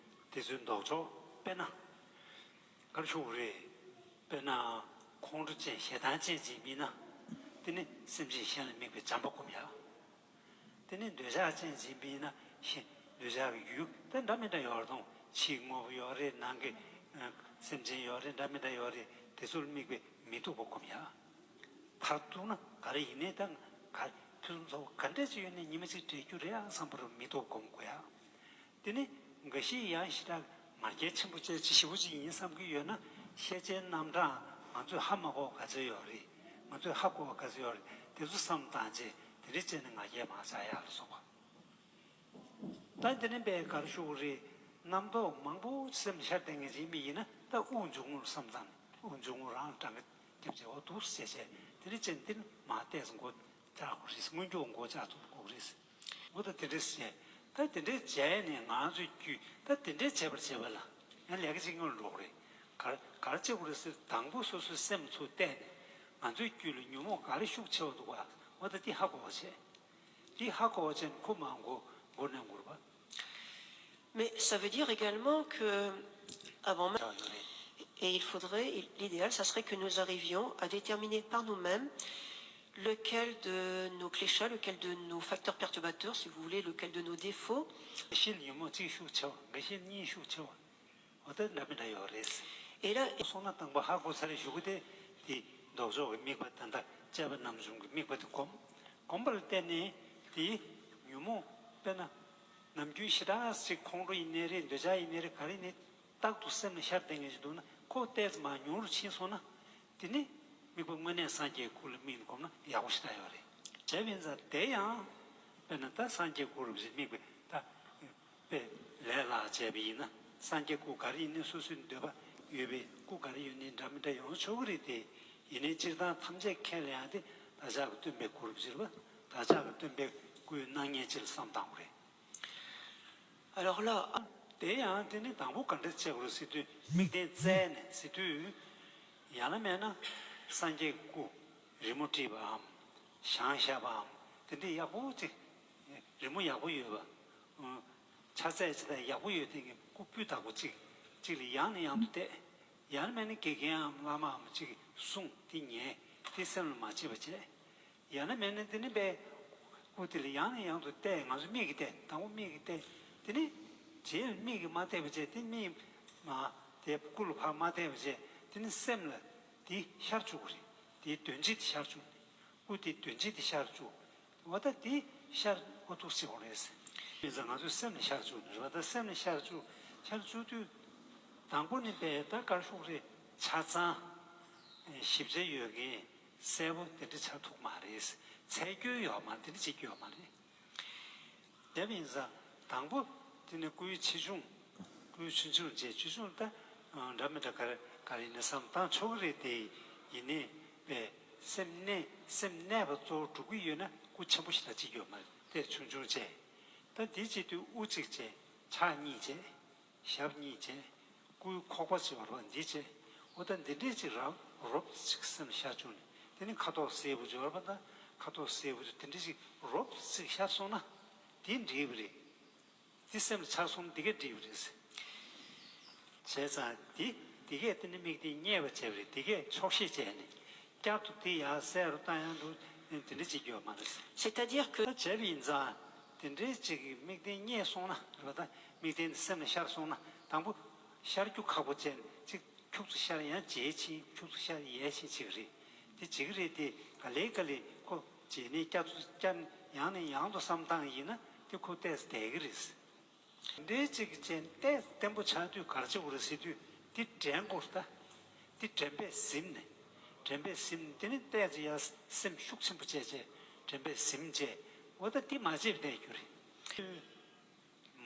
དེ་ཚོའི་ལྡོག་ཕྱོགས་དཔེར་ན། ག་རེ་ཞུ་དགོས་རེད། དཔེར་ན། ཁོང་ཁྲོ་ཅན་ཞེ་སྡང་ཅན་ཅིག་མིན་ན། དེ་ནི་སེམས་ཅན་གཞན་ལ་དམིགས་པའི་བྱམས་པ་སྒོམ་ཡག་དེ་ནི་འདོད་ཆགས་ཅན་ཅིག་མིན་ན་ཞེ་འདོད་ཆགས་ཀྱི་ཡུལ་དེ་འདྲ་མི་འདྲ་ཡོད་རེད་དང་། ཕྱིའི་དངོས་པོ་ཡོད་རེད། ནང་གི་ཨ་སེམས་ཅན་ཡོད་རེད། འདྲ་མི་འདྲ་ཡོད་རེད། དེ་ཚོ་ལ་དམིགས་པའི་མི་སྡུག་པ་སྒོམ་ཡག་མཐར་གཏུགས་ན་ག་རེ་ཡིན་ནའི་ད་ག་ཕུན་སུམ་ཚོགས་པ་ག་འདྲ་ཅིག་ཡོད་ནའི་ཉི་མ་གཅིག་བྲལ་རྒྱུ་རེད་ཨ་བསམ་པ་རུ་མི་སྡུག་པ་སྒོམ་དགོས་ཡག་དེ་ནི་འགའ་ཞིག་ཡང་ཞེ་དྲག་ང་རྒྱལ་ཆེན་པོ་བྱས་ཅིག་ཞེ་པོ་ཅིག་ཡིན་བསམ་གྱི་ཡོད་ན་ཤེས་བྱའི་རྣམ་གྲངས་ང་ཚོས་ཧ་མ་གོ་བ་ག་ཚོད་ཡོད་རེད། ང་ཚོས་ཧ་གོ་བ་ག་ཚོད་ཡོད་རེད། དེ་ཚོ་བསམ་བཏང་རྗེས་དེ་འདྲ་བྱས་ནས་ང་རྒྱལ་མ་བྱ་ཡག་ལ་སོགས་པ། ད་དེ་ནི་པས་ག་རེ་ཞུ་དགོས་རེད། རྣམ་རྟོག་མང་པོ་སེམས་ཤར་བསྡད་མཁན་ཅིག་མི་ཡིན་ན་ད་དབུགས་འབྱུང་རྔུབ་བསམ་བཏང་ནས་དབུགས་འབྱུང་རྔུབ་རང་གྲངས་ཀ་རྒྱབ་བྱས་འོ་འདུག་སེ་བྱས་དེ་འདྲ་བྱས་ནས་དེ་ནི་མ་བལྟས་སོང་གོ་བཅག་དགོས་རེད། སྔོན་འཇུག་མགོ་བཅག་ཐུབ་དགོས་རེད། འོ་ད་དེ་འདྲས་བྱས། ད་དེ་འདྲས་བྱས་ནས་ང་ཚོའི་རྒྱུད་ད་དེ་འདྲས་བྱས་པར་བྱས་པ་ལ་ཡང་ལས་ཀ་ཅིག་སྔོན་འགྲོ་གི་རེད། ག་རེ་ག་རེ་བྱེད་དགོས་རེད་ཟེར་དང་པོ་སོ་སོའི་སེམས་ཚུར་བལྟས་ནས་ང་ཚོའི་རྒྱུད་ལ་ཉོན་མོངས་ག་རེ་ཤུགས་ཆེ་བ་འདུག་ག་འོ་ད་དེ་ཧ་གོ་བ་བྱས། དེ་ཧ་གོ་བ་བྱས་ནས་ཁོ་མ་མགོ་མགོ་ནས་འགུར་བ། Mais ça veut dire également que, avant même, ཡོད་རེད། Et il faudrait, l'idéal, ça serait que nous arrivions à déterminer par nous-mêmes lequel de nos kleshas, lequel de nos facteurs perturbateurs, si vous voulez, lequel de nos défauts. འགའ་ཤས་ཉོན་མོངས་གཅིག་ཤུགས་ཆེ་བ། འགའ་ཤས་གཉིས་ཤུགས་ཆེ་བ། འོ་ད་འདྲ་མི་འདྲ་ཡོད་རེད། Et là, སོང་ན་དང་པོ་ཧ་གོ་ཚར་གཞུག་གུ་དེ་དེ་ལྡོག་ཕྱོགས་ཀྱི་དམིགས་པ་ད་ལྟ་དཔྱད་པ་རྣམ་གཞུང་གི་དམིགས་པ་དེ་སྒོམ། སྒོམ་པ་ལ་བརྟེན་ནས་དེའི་ཉོན་མོངས་དཔེར་ན། ནམ་རྒྱུན་ཞེ་དྲག་ཅིག་ཁོང་ཁྲོ་ཡིན་ནའི་རེད། འདོད་ཆགས་ཡིན་ནའི་རེད། ག་རེ་ཡིན་ནའི་རྟག་ཏུ་སེམས་ལ་ཤར་བསྡད་མཁན་ཞིག་འདུག་ན་ཁོ་ཏོག་ཙམ་མར་ཉུང་རུ་ཕྱིན་སོང་ན་དེ་ནི་དམིགས་པ་དངོས་གནས་སངས་རྒྱས་སྐུ་ལ་དམིགས་ནས་སྒོམ་ན་ཡག་པོ་ཞེ་དྲག་ཡོད་རེད། བྱས་པ་ཡིན་ཙང་དེ་ཡང་དཔེར་ན་ད་སངས་རྒྱས་སྐུ་རུ་ཞིག་དམིགས་པའི་ད་དཔེ་ལས་ལ་བྱས་པ་ཡིན་ན་སངས་རྒྱས་སྐུ་ག་རེ་ཡིན་ནའི་སོ་སོའི་འདོད་པ་ཡོད་པའི་སྐུ་ག་རེ་ཡོད་ནའི་འདྲ་མི་འདྲ་ཡོང་ཆོག་གི་རེད་དེ། ཡིན་ནའི་སྤྱིར་བཏང་ཐམས་ཅད་མཁྱེན་ལ་ཡང་དེ་བདག་ཅག་གི་སྟོན་པའི་སྐུ་རུ་ཞིག་རེད་པ། བདག་ཅག་གི་སྟོན་པའི་སྐུའི་སྣང་བརྙན་ཅིག་ལ་བསམ་བཏང་དགོས་རེད། Alors là, དེ་ཡང་དེ་ནི་དང་པོ་ག་འདྲ་བྱེད་དགོས་རེད་ཟེར་དུས་དམིགས་རྟེན་བཙལ་ནས་ཟེར་དུས། ཡང་ན་མེད་ན་སངས་རྒྱས་སྐུ་རི་མོ་བྲིས་པའམ་བཞེངས་བཞག་པའམ་དེ་འདྲའི་ཡག་པོ་ཅིག་རི་མོ་ཡག་པོ་ཡོད་པ། ཕྱག་འཚལ་ཅིག་དང་ཡག་པོ་ཡོད་དེ་གི་སྐུ་སྤུས་དག་པོ་གཅིག་གཅིག་ལ་ཡང་ནས་ཡང་དུ་བལྟས། ཡང་ན་མིན་ན་དགེ་རྒན་འམ་བླ་མའམ་གཅིག་གིས་གསུངས་དེ་ཉན་དེ་སེམས་ལ་མ་བྱེད་པ་བྱས། ཡང་ན་མིན་ན་དེ་ནི་པའི་སྐུ་དེ་ལ་ཡང་ནས་ཡང་དུ་བལྟས། ང་ཚོ་མིག་གིས་བལྟས། དང་པོ་མིག་གིས་བལྟས། དེ་ནི་རྗེས་ལ་མིག་གིས་མ་བལྟས་པ་བྱས། དེ་མིག་མ་དེ་སྐུ་ལ་ཕར་མ་བལྟས་པ་བྱས། དེ་ནི་སེམས་ལ་དེ་ཤར་བཅུག་གི་རེད། དེའི་དོན་སྤྱི་དེ་ཤར་བཅུག་ནས། སྐུ་དེ་དོན་སྤྱི་དེ་ཤར་བཅུག་འོ་ད་དེ་ཤར་འོ་ཐུག་སྲིད་འོང་རེད། མི་ཚང་ང་ཚོའི་སེམས་ལ་ཤར་བཅུག་ནས་རེད་པ། ད་སེམས་ལ་ཤར་བཅུག་ཤར་བཅུག་དུས་དང་པོ་ནི་པས་ད་དཀར་ཤོག་རེད། ཆ་ཚང་ཞིབ་ཆ་ཡོད་མཁན་གསལ་པོ་དེ་འདྲ་ཆགས་ཐུབ་མ་རེད། ཚད་སྐྱོན་ཡོད་མ་དེ་འདྲ་བྱེད་རྒྱུ་ཡོད་མ་རེད། དེ་བས་ཡིན་ཙང་དང་པོ་དེ་ནི་སྐུའི་ཆེ་ཆུང་། སྐུའི་ཆུང་ཆུང་བྱས། ཆུང་ཆུང་ད་འདྲ་མི་འདྲ་ག་རེ་ག་རེ་ཡིན་ན་བསམ་བཏང་ཆོག་གི་རེད། དེ་ཡིན་ནའི་པས་སེམས་གནས་སེམས་གནས་པ་གཙོ་བོ་འགྲུབ་ཀྱི་ཡོད་ན་སྐུ་ཆེན་པོ་ཞིག་ལ་བྱེད་རྒྱུ་ཡོད་མ་རེད། དེ་ཆུང་ཆུང་བྱས། ད་དེ་བྱེད་དུས་དབུ་གཅིག་བྱས། ཕྱག་གཉིས་བྱས། ཞབས་གཉིས་བྱས། སྐུའི་ཁོག་པ་ཅིག་ཡོད་རེད་པ། འདི་བྱས། འོ་ད་འདི་འདྲས་ཅིག་རབ་རོབ་ཅིག་སེམས་ལ་ཤར་བཅུག་ནས། དེ་ནི་ཁ་དོག་སེར་པོ་ཅིག་ཡོད་རེད་པ། ད་ཁ་དོག་སེར་པོ་ཅིག་དེ་འདྲས་ཅིག་རོབ་ཅིག་ཤར་སོང་ན་དེ་འགྲིག་པ་རེད། དེ་སེམས་ལ་ཤར་སོང་ན་དེ་གས་འགྲིག་པ་རེད། བྱས་ཙང་དེ་དེ་གས་དེ་ནི་དམིགས་རྟེན་མཉེས་པ་བྱས་པ་རེད། དེ་གས་ཆོག་ཤེས་བྱས་ནས་བསྐྱར་དུ་དེ་ཡར་གསལ་རུ་བཏང་ཡང་འགྲོ་དེ་འདྲས་བྱེད་རྒྱུ་ཡོད་མ་རེད། C'est-à-dire que ད་བྱས་པ་ཡིན་ཙང་དེ་འདྲས་ཅིག་གི་དམིགས་རྟེན་མཉེས་སོང་ན་རེད་པ། ད་དམིགས་རྟེན་དེ་སེམས་ལ་ཤར་སོང་ན་དང་པོ་ཤར་རྒྱུ་ཁག་པོ་བྱས་ནས་ཅིག་ཁྱུག་ཙམ་ཤར་ཡང་བརྗེད་ཕྱིན། ཁྱུག་ཙམ་ཤར་ཡལ་ཕྱིན་བྱེད་ཀྱི་རེད། དེ་བྱེད་ཀྱི་རེད། དེ་ག་ལེ་ག་ལེ་ཁོ་བརྗེད་ནས་བསྐྱར་དུ་བསྐྱར་ཡང་ནས་ཡང་དུ་བསམ་བཏང་ཡིན་ན་དེ་ཁོ་ཏོག་ཙམ་བསྡད་ཀྱི་རེད། དེ་འདྲའི་ཅིག་གི་ཅན་ཏོག་ཙམ་བརྟན་པོ་ཆགས་དུས་ག་རེ་བྱེད་དགོས་རེད་ཟེར་དུས་དེ་འདྲེན་དགོས་རེད། ད་དེ་དྲན་པས་ཟིན་ནས། དྲན་པས་ཟིན་དེ་ནི་ཏོག་ཙམ་ཡར་སེམས་ཤུགས་ཆེན་པོ་བྱས་བྱས་དྲན་པས་ཟིན་བྱས། འོ་ད་དེ་མ་བྱས་པ་བསྡད་རྒྱུ་རེད།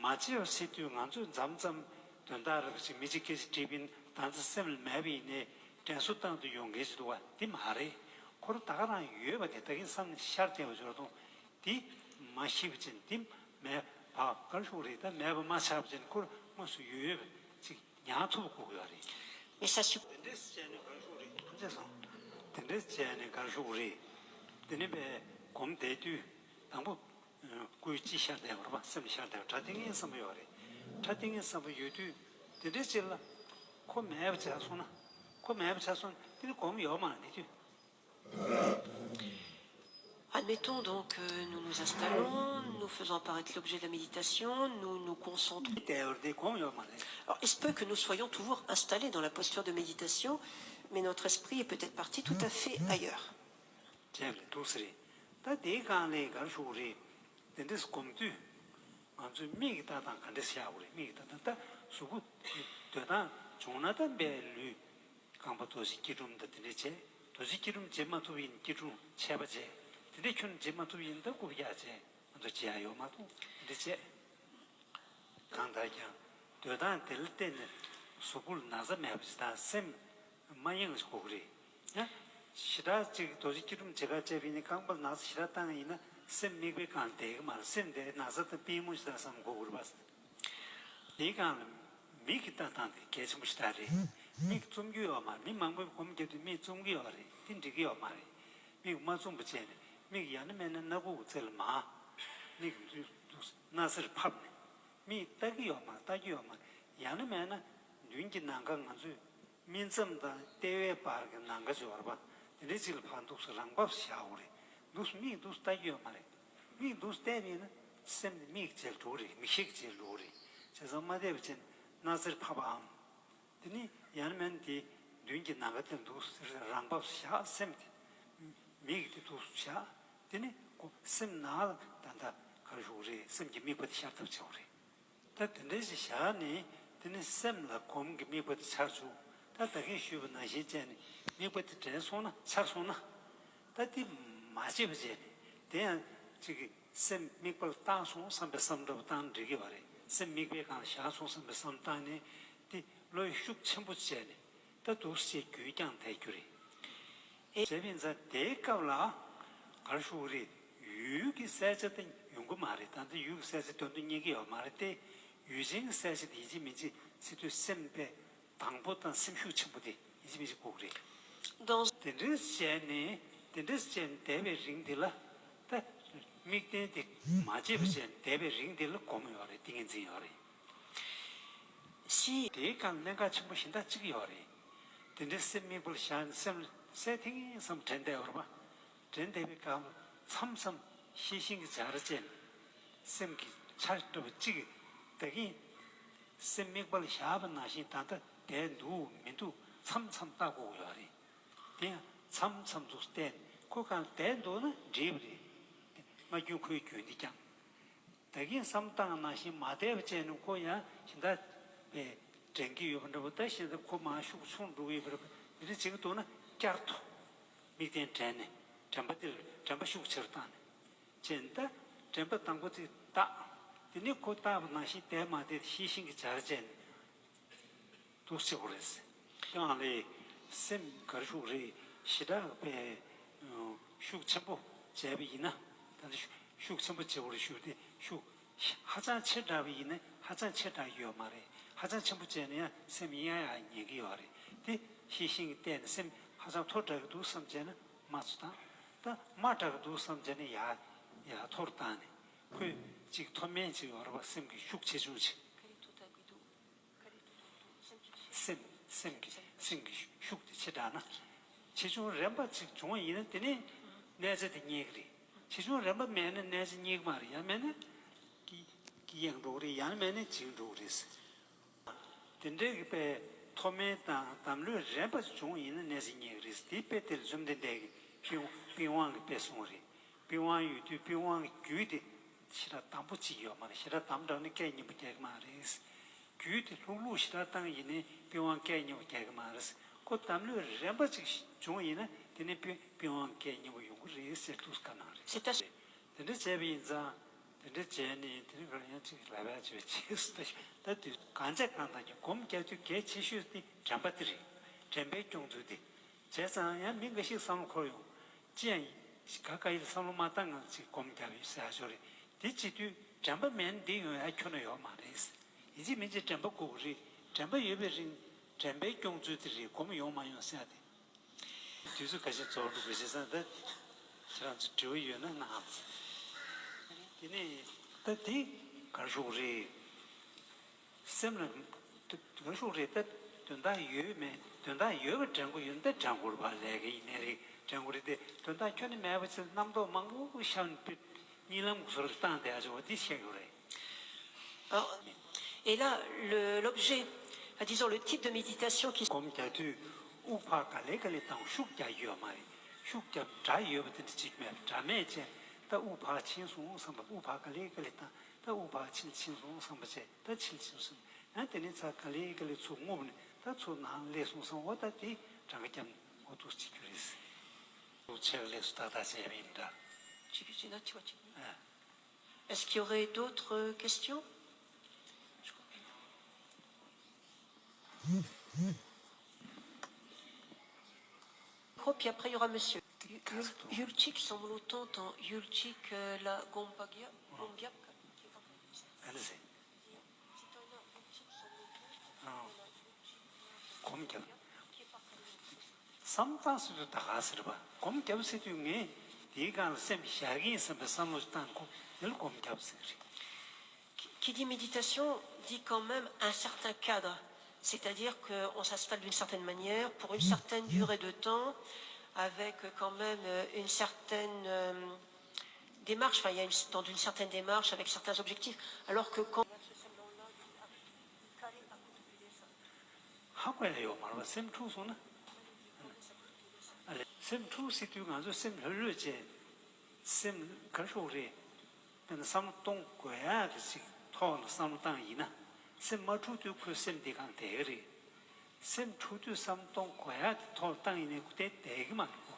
མ་བྱས་པ་ཟེར་དུས་ང་ཚོས་མཚམས་མཚམས་དོན་དག་རེ་བ་ཞིག་མི་གཅིག་སྐད་ཆ་དྲིས་པ་ཡིན། ད་ལྟ་སེམས་ལ་མེད་པ་ཡིན་ནའི་དྲན་གསོ་བཏང་དུ་ཡོང་མཁན་ཞིག་འདུག་པ། འདི་མ་རེད། ཁོ་རང་ད་ག་རང་ཡོད་པ་དེ་ད་གིན་བསམ་ནས་ཤར་བསྡད་པ་འབྱོར་དང་། འདི་མ་ཤི་བ་ཅན་འདི་མེད་པ་ག་རེ་ཞུ་དགོས་རེད། ད་མེད་པ་མ་ཆགས་པ་ཅན་ཁོ་རང་དངོས་སུ་ཡོད་ཡོད་པ་ཅིག་ཉར་ཐུབ་དགོས་ཀྱི་ཡོད་རེད། Mais ça suffit. དེ་འདྲས་བྱས་ནས་ག་རེ་ཞུ་དགོས་རེད། ཐམས་ཅད་སོང་། དེ་འདྲས་བྱས་ནས་ག་རེ་ཞུ་དགོས་རེད། དེ་ནས་པས་སྒོམ་བསྡད་དུས་དང་པོ། སྐུའི་དཔྱིད་ཤར་བསྡད་པ་རེད་པ། སེམས་ཤར་བསྡད་པ། གྲྭ་ཏིང་ངེ་བསམ་པ་ཡོད་རེད། གྲྭ་ཏིང་ངེ་བསམ་པ་ཡོད་དུས་དེ་འདྲའི་ཕྱིར་ལ་ཁོ་མེད་པ་ཆགས་སོང་ན། ཁོ་མེད་པ་ཆགས་སོང་ན་དེ་ནི་སྒོམ་ཡོད་མ་རེད་དེ་དུས། Admettons donc que nous nous installons, nous faisons apparaître l'objet de la méditation, nous nous concentrons. བསྡད་པ་དེ་སྒོམ་ཡོད་མ་རེད། Alors, il se peut que nous soyons toujours installés dans la posture de méditation, mais notre esprit est peut-être parti tout à fait ailleurs. བྱས་པ་འདུག་ས་རེད། ད་དེའི་སྒང་ལས་ག་རེ་ཞུ་དགོས་རེད། དེ་འདྲས་སྒོམ་དུས་ང་ཚོའི་མིག་གི་ལྟ་སྟངས་ག་འདྲས་བཞག་དགོས་རེད། མིག་གི་ལྟ་སྟངས་ད་གཟུགས་པོ་སྡོད་སྟངས་བྱུང་ན་ད་པས་ལུས་རྐང་པ་རྡོ་རྗེ་སྐྱིལ་ཀྲུང་དང་དེ་འདྲས་བྱས། རྡོ་རྗེ་སྐྱིལ་ཀྲུང་བྱེད་མ་ཐུབ་ཡིན་སྐྱིལ་ཀྲུང་ཆད་པ་བྱས། དེ་འདྲས་ཁྱོན་བྱེད་མ་ཐུབ་ཡིན་ད་རྐུབ་བཀྱག་བྱས། ང་ཚོ་བྱེད་ཡ་ཡོད་མ་གཏོགས་དེ་འདྲས་བྱས། གང་ལྟར་ཀྱང་སྡོད་སྟངས་དེ་ལ་བརྟེན་ནས་གཟུགས་པོ་ལ་ན་ཚ་མེད་པ་ཞིག་དང་སེམས་མ་གཡེང་བ་ཞིག་དགོས་ཀྱི་རེད། ཡང་ཞེ་དྲག་ཅིག་རྡོ་རྗེ་སྐྱིལ་ཀྲུང་བྱེད་ག་བྱས་པ་ཡིན་ན་རྐང་པ་ལ་ན་ཚ་ཞེ་དྲག་བཏང་ཡིན་ན་སེམས་དམིགས་པའི་སྒང་བསྡད་ཀྱི་མ་རེད། སེམས་དེ་ན་ཚ་དང་པུས་མོ་ཞིག་དང་བསམ་དགོས་ཀྱི་རེད་པ། དེའི་སྒང་ལ་མིག་གི་ལྟ་སྟངས་དེ་གལ་ཆེན་པོ་ཞེ་དྲག་རེད། མིག་བཙུམ་རྒྱུ་ཡོད་མ་རེད། མི་མང་པོས་སྒོམ་བརྒྱབ་དུས་མིག་བཙུམ་གྱི་ཡོད་རེད། དེ་འགྲིག་གི་ཡོད་མ་རེད། མིག་མ་བཙུམ་པ་བྱས་ནས་མིག་ཡང་ན་མིན་ན་སྣ་ཁུག་གི་རྩེ་ལ་མར་མིག་སྣ་རྩེར་ཕབ་ནས་མིག་ལྟ་གི་ཡོད་མ་རེད། ལྟ་རྒྱུ་ཡོད་མ་རེད། ཡང་ན་མིན་ན་མདུན་གྱི་ནམ་མཁའ་ང་ཚོས་སྨིན་མཚམས་དང་ལྟེ་བའི་བར་གྱི་ནམ་མཁའ་ཅིག་ཡོད་རེད་པ། དེ་འདྲའི་ཅིག་ལ་ཕར་འདུག་སེ་རང་བབས་སུ་བཞག་དགོས་རེད། འདུག་སེ་མིག་འདུག་སེ་ལྟ་རྒྱུ་ཡོད་མ་རེད། མིག་འདུག་སེ་བལྟས་པ་ཡིན་ན་སེམས་དེ་མིག་གི་རྗེས་ལ་འགྲོ་གི་རེད། མིག་ཤེས་ཀྱི་རྗེས་ལ་འགྲོ་གི་རེད། བྱས་ཙང་མ་བལྟས་པ་བྱས་ནས་སྣ་རྩེར་ཕབ་པའམ། དེ་ནི་ཡང་ན་མིན་ན་དེ་མདུན་གྱི་ནམ་མཁའ་དེར་འདུག་སེ་རང་བབས་སུ་བཞག་སེམས་དེ། མིག་དེ་འདུག་སེ་བཞག་དེ་ནི་ཁོ་སེམས་ནང་ལ་ད་ལྟ་ག་རེ་ཞུ་དགོས་རེད། སེམས་ཀྱི་དམིགས་པ་དེ་ཤར་ཐབས་བྱེད་དགོས་རེད། ད་དེ་འདྲ་ཞིག་བཞག་ནས་དེ་ནི་སེམས་ལ་སྒོམ་གྱི་དམིགས་པ་དེ་ཤར་བཅུག་ད་ད་གིན་ཞུས་པ་ནང་བཞིན་བྱས་ནས་དམིགས་པ་དེ་དྲན་སོང་ན་ཤར་སོང་ན། ད་དེ་མ་བྱས་པ་བྱས་ནས་དེ་ཡང་ཅིག་གི་སེམས་དམིགས་པ་ལ་བཏང་སོང་བསམ་པའི་བསམ་བློ་བཏང་འགྲིག་གི་ཡོད་རེད། སེམས་དམིགས་པའི་སྒང་ལ་བཞག་སོང་བསམ་པའི་བསམ་བཏང་ནས་དེ་བློ་ཡིད་ཤུགས་ཆེན་པོ་བྱས་ནས་ད་འདུག་སེ་རྒྱུན་བསྐྱངས་བསྡད་རྒྱུ་རེད། བྱས་པ་ཡིན་ཙང་དེའི་སྐབས་ལ་ག་རེ་ཞུ་དགོས་རེད། ཡུལ་གྱི་གསལ་ཆ་དེ་ཡོང་གི་མ་རེད། ད་ལྟ་ཡུལ་གྱི་གསལ་ཆ་དོན་དུ་གཉེར་གྱི་ཡོད་མ་རེད་དེ། ཡུལ་ཅན་གྱི་གསལ་ཆ་དེ་ཡིན་གཅིག་མིན་གཅིག་ཟེར་དུས་སེམས་པའི་དང་པོ་དང་སེམས་ཤུགས་ཆེན་པོ་དེ་ཡིན་གཅིག་མིན་གཅིག་དགོས་ཀྱི་རེད། Dans དེ་འདྲས་བྱས་ནས་དེ་འདྲས་བྱས་ནས་བསྡད་པའི་རིང་འདི་ལ་ད་ དམིགས་རྟེན་དེ་མ་བརྗེད་པ་བྱས་ནས་བསྡད་པའི་རིང་དེ་ལ་སྒོམ་ཡོད་རེད། ཏིང་ངེ་འཛིན་ཡོད་རེད། སི། དེའི་སྒང་གནད་འགག་ཆེན་པོ་གཞན་དག་གཅིག་ཡོད་རེད། དེ་འདྲའི་སེམས་དམིགས་པ་ལ་བཞག་ནས་སེམས་ལ་གསལ་ཐིང་ངེ་བསམ་དྲན་བསྡད་ཡོད་རེད་པ། དྲན་བསྡད་པའི་སྐབས་མཚམས་མཚམས་ཤེས་བཞིན་གྱི་བྱ་ར་བཅད་ནས་སེམས་ཀྱི་ཆ་འདྲ་བ་གཅིག་གིས་བདག་གིས་སེམས་དམིགས་པ་ལ་བཞག་པ་ནང་བཞིན་ད་ལྟ་བསྡད་འདུག་མི་འདུག་མཚམས་མཚམས་ལྟ་དགོས་ཀྱི་ཡོད་རེད། དེ་ཡང་མཚམས་མཚམས་སུ་བལྟས་ནས་ཁོ་གང་བསྡད་འདུག་ན་འགྲིག་པ་རེད། སྔ་རྒྱུན་ཁོའི་རྒྱུན་འདི་ཀྱང་། ད་གིན་བསམ་བཏང་ནང་བཞིན་མ་བསྡད་པ་བྱས་ནས་ཁོ་ཡང་གཞན་དག་པའི་དྲན་གྱི་ཡོད་པ་འདྲ་པོ། ད་གཞན་དག་ཁོ་མར་ཤུགས་ཆུང་འགྲོ་གི་ཡོད་པ་འདྲ་པོ། དེ་འདྲ་བྱེད་ཀྱི་འདུག་ན་བསྐྱར་དུ་དམིགས་རྟེན་དྲན་ནས་དྲན་པ་འདིར་དྲན་པ་ཤུགས་ཆེ་རུ་བཏང་ནས་བྱས་ནས། ད་དྲན་པ་དང་པོ་དེ་བཏགས། དེ་ནས་ཁོ་བཏགས་པ་ནང་བཞིན་བསྡད་མ་བསྡད་དེ་ཤེས་བཞིན་གྱི་བྱ་ར་བྱས་ནས། འདུག་སེ་བྱེད་དགོས་རེད། ཡང་ལས་སེམས་ག་རེ་ཞུ་དགོས་རེད། ཞེ་དྲག་པའི་ཤུགས་ཆེན་པོ་བྱས་པ་ཡིན་ན། ད་ནི་ཤུགས་ཆེན་པོ་བྱེད་དགོས་རེད་ཞུ་དེ། ཤུགས་ཧ་ཅང་ཆེ་དྲགས་པ་ཡིན་ན་ཧ་ཅང་ཆེ་དྲགས་ཡོད་མ་རེད། ཧ་ཅང་ཆེན་པོ་བྱས་ན་ཡང་སེམས་གཡེང་ཡག་ཉེན་གྱི་ཡོད་རེད། དེ་ཤེས་བཞིན་གྱི་བལྟས་ནས་སེམས་ཧ་ཅང་མཐོ་དྲགས་ཀྱི་འདུག་བསམ་བྱས་ན་དམའ་རུ་བཏང་། ད་དམའ་དྲགས་ཀྱི་འདུག་བསམ་བྱས་ན་ཡར་ཡར་མཐོ་རུ་བཏང་ནས། ཁོས་ཅིག་མཐོ་དམན་ཅིག་ཡོད་རེད་པ། སེམས་ཀྱི་ཤུགས་ཆེ་ཆུང་ཅིག་སེམས་སེམས་ཀྱི་སེམས་ཀྱི་ཤུགས་དེ་ཆེ་དྲགས་ན། ཆེ་ཆུང་རན་པ་ཅིག་བྱུང་བ་ཡིན་ན་དེ་ནི་གནས་ཆ་དེ་རྙེད་ཀྱི་རེད། ཆེ་ཆུང་རན་པ་མེད་ན་གནས་ཆ་རྙེད་ཀྱི་མ་རེད། ཡང་མེད་ན་ཀི་ཀི་ཡེངས་འགྲོ་གི་རེད། ཡང་མེད་ན་འཇིགས་འགྲོ་གི་རེད། དེ་འདྲའི་གི་པའི་མཐོ་དམན་དང་འདམ་ལོད་རན་པ་ཅིག་བྱུང་བ་ཡིན་ན་གནས་ཆ་རྙེད་ཀྱི་རེད། དེའི་དཔེ་དེ་ལ་བཅོམ་ལྡན་འདས་ཀྱིས་པི་པི་ཝང་གི་དཔེ་གསུངས་པ་རེད། པི་ཝང་ཡོད་དུས་པི་ཝང་གི་རྒྱུད་དེ་ཞེ་དྲག་དམ་པོ་ཅིག་ཡོད་མ་རེད། ཞེ་དྲག་དམ་དྲགས་ན་སྐད་སྙན་པོ་རྒྱག་གི་མ་རེད། རྒྱུད་དེ་ལྷུག་ལྷུག་ཞེ་དྲག་བཏང་ཡིན་ནའི་པི་ཝང་སྐད་སྙན་པོ་རྒྱག་གི་མ་རེད། ཁོ་འདམ་ལོད་རན་པ་ཅིག་བྱུང་ཡིན་ན་དེ་ནི་པི་པི་ཝང་སྐད་སྙན་པོ་ཡོང་གི་རེད་ཟེར་འདུག་བཀའ་གནང་རེད། C'est à དེ་འདྲ་བྱས་པ་ཡིན་ཙང་། དེ་འདྲ་བྱས་ནས་དེ་རིང་ཁར་ཡང་ཅིག་ལབ་ཡག་བྱས་པའི་རྗེས་སུ་ད་ད་དུས་གང་བྱས་གང་བཏང་གི་སྒོམ་རྒྱག་དུས་གལ་ཆེ་ཤོས་དེ་དྲན་པ་དེ་རེད། དྲན་པའི་སྐྱོང་ཚུལ་དེ། བྱས་ཙང་ཡང་མི་འགའ་ཞིག་བསམ་བློ་འཁོར་ཡོང་། ཅི་ཡང་ག་ག་ཡིར་བསམ་བློ་མ་བཏང་ངང་ཅིག་སྒོམ་རྒྱབ་ཡོད་ཟེར་ཡག་ཅིག་ཡོད་རེད། དེ་བྱེད་དུས་དྲན་པ་མེད་ན་འདི་ཡོང་ཡག་ཁྱོན་ནས་ཡོད་མ་རེད། ཡིན་གཅིག་མིན་གཅིག་དྲན་པ་དགོས་ཀྱི་རེད། དྲན་པ་ཡོད་པའི་རིང་དྲན་པའི་སྐྱོང་ཚུལ་དེ་རེད། སྒོམ་ཡོང་མ་ཡོང་ཟེར་ཡག་དེ། དུས་ཚོད་ཁ་ཤས་རྫོགས་འགྲོ་དགོས་བྱས་ཙང་། ད་ཁྱེད་རང་ཚོ་དྲི་བ་ཡོད་ན་གནང་ཨ། དེ་ནས་ད་དེ་ག་རེ་ཞུ་དགོས་རེད། སེམས་ལ་དུ་ག་རེ་ཞུ་དགོས་རེད། ད་དོན་དག་ཡོད་མེད། དོན་དག་ཡོད་པ་དྲན་གྱི་ཡོད་ན་ད་དྲན་དགོས་རེད་པ། ལས་ཀ་ཡིན་ནའི་རེད། དྲན་དགོས་རེད་དེ། དོན་དག་ཁྱོན་ནས་མེད་པ་ཅིག་རྣམ་རྟོག་མང་པོ་ཤར་ནས་གཉིད་ལམ་གྱི་བཟོ་འདྲ་བཏང་བསྡད་ཡག་ཅིག་འོ་དེ་བཤད་དགོས་རེད། Alors, et là, le, l'objet, enfin, disons, le type de méditation qui... སྒོམ་རྒྱག་དུས་དབུགས་ཕར་ག་ལེ་ག་ལེ་བཏང་། ཤུགས་རྒྱག་ཡོད་མ་རེད། ཤུགས་རྒྱབ་སྒྲ་ཡོད་པ་དེ་འདྲ་ཅིག་མེད་པ། སྒྲ་མེད་བྱས། ད་དབུགས་ཕར་ཕྱིན་སོང་བསམ་པ། དབུགས་ཕར་ག་ལེ་ག་ལེ་བཏང་། ད་དབུགས་ཕར་ཕྱིན་ཕྱིན་སོང་བསམ་པ་བྱས། ད་ཕྱིན་ཕྱིན་སོང་། ཡང་དེ་ནས་ཚུར་ག་ལེ་ག་ལེ་ཚུར་རྔུབ་ནས་ད་ཚུར་ནང་སླེབས་སོང་བསམ། འོ་ད་དེ་གྲངས་ཀ་བརྒྱབ་ནས་འོ་འདུག་སེ་བྱེད་རྒྱུ་རེད། ཚུར་ཕྱེད་ཀ་སླེབས་སོང་། ཏག་ཏག་བྱས་པ་ཡིན་འདྲ། Est-ce qu'il y aurait d'autres questions? Puis après, il y aura monsieur. Yul- Yulchik Samloton, dans Yulchik, euh, la Gombagya, Gombyap, qui est pas connu. C'est un Yulchik Samloton, on a Yulchik, on a Yulchik, སྒོམ་རྒྱབ། བསམ་བཏང་ཟེར་དུས་ད་ག་ཟེར་བ། སྒོམ་རྒྱབ་ཟེར་དུས་ངས་དེའི་སྒང་ལ་སེམས་བཞག་གི་ཡིན་བསམ་པའི་བསམ་བློ་ཞིག་བཏང་དགོས། དེ་ལ་སྒོམ་རྒྱབ་ཟེར་གི་རེད། Qui qui dit méditation dit quand même un certain cadre, c'est-à-dire qu'on s'installe d'une certaine manière, pour une certaine durée de temps, avec quand même, euh, une certaine, euh, démarche, enfin, il y a une, dans une certaine démarche, avec certains objectifs, alors que quand ཧ་གོ་ཡ་ཡོད་མ་རེད་པ། སེམས་འཁྲུགས་སོང་ན། ཨ་ལས། སེམས་འཁྲུགས་ཟེར་དུས་ང་ཚོ་སེམས་ལྷོད་ལྷོད་བྱས། སེམས་ག་རེ་ཞུ་དགོས་རེད། དཔེར་ན་བསམ་བློ་གཏོང་དགོས་ཡག་གི་ཅིག་ཐོག་ལ་བསམ་བློ་བཏང་ཡིན་ན། སེམས་མ་འཁྲུགས་དུས་ཁོའི་སེམས་འདི་གང་བསྡད་ཀྱི་རེད། སེམས་འཁྲུགས་དུས་བསམ་བློ་གཏོང་དགོས་ཡག་གི་ཐོག་ལ་བཏང་ཡིན་ནའི་ཁོ་དེ་བསྡད་ཀྱི་མ་རེད་གོ།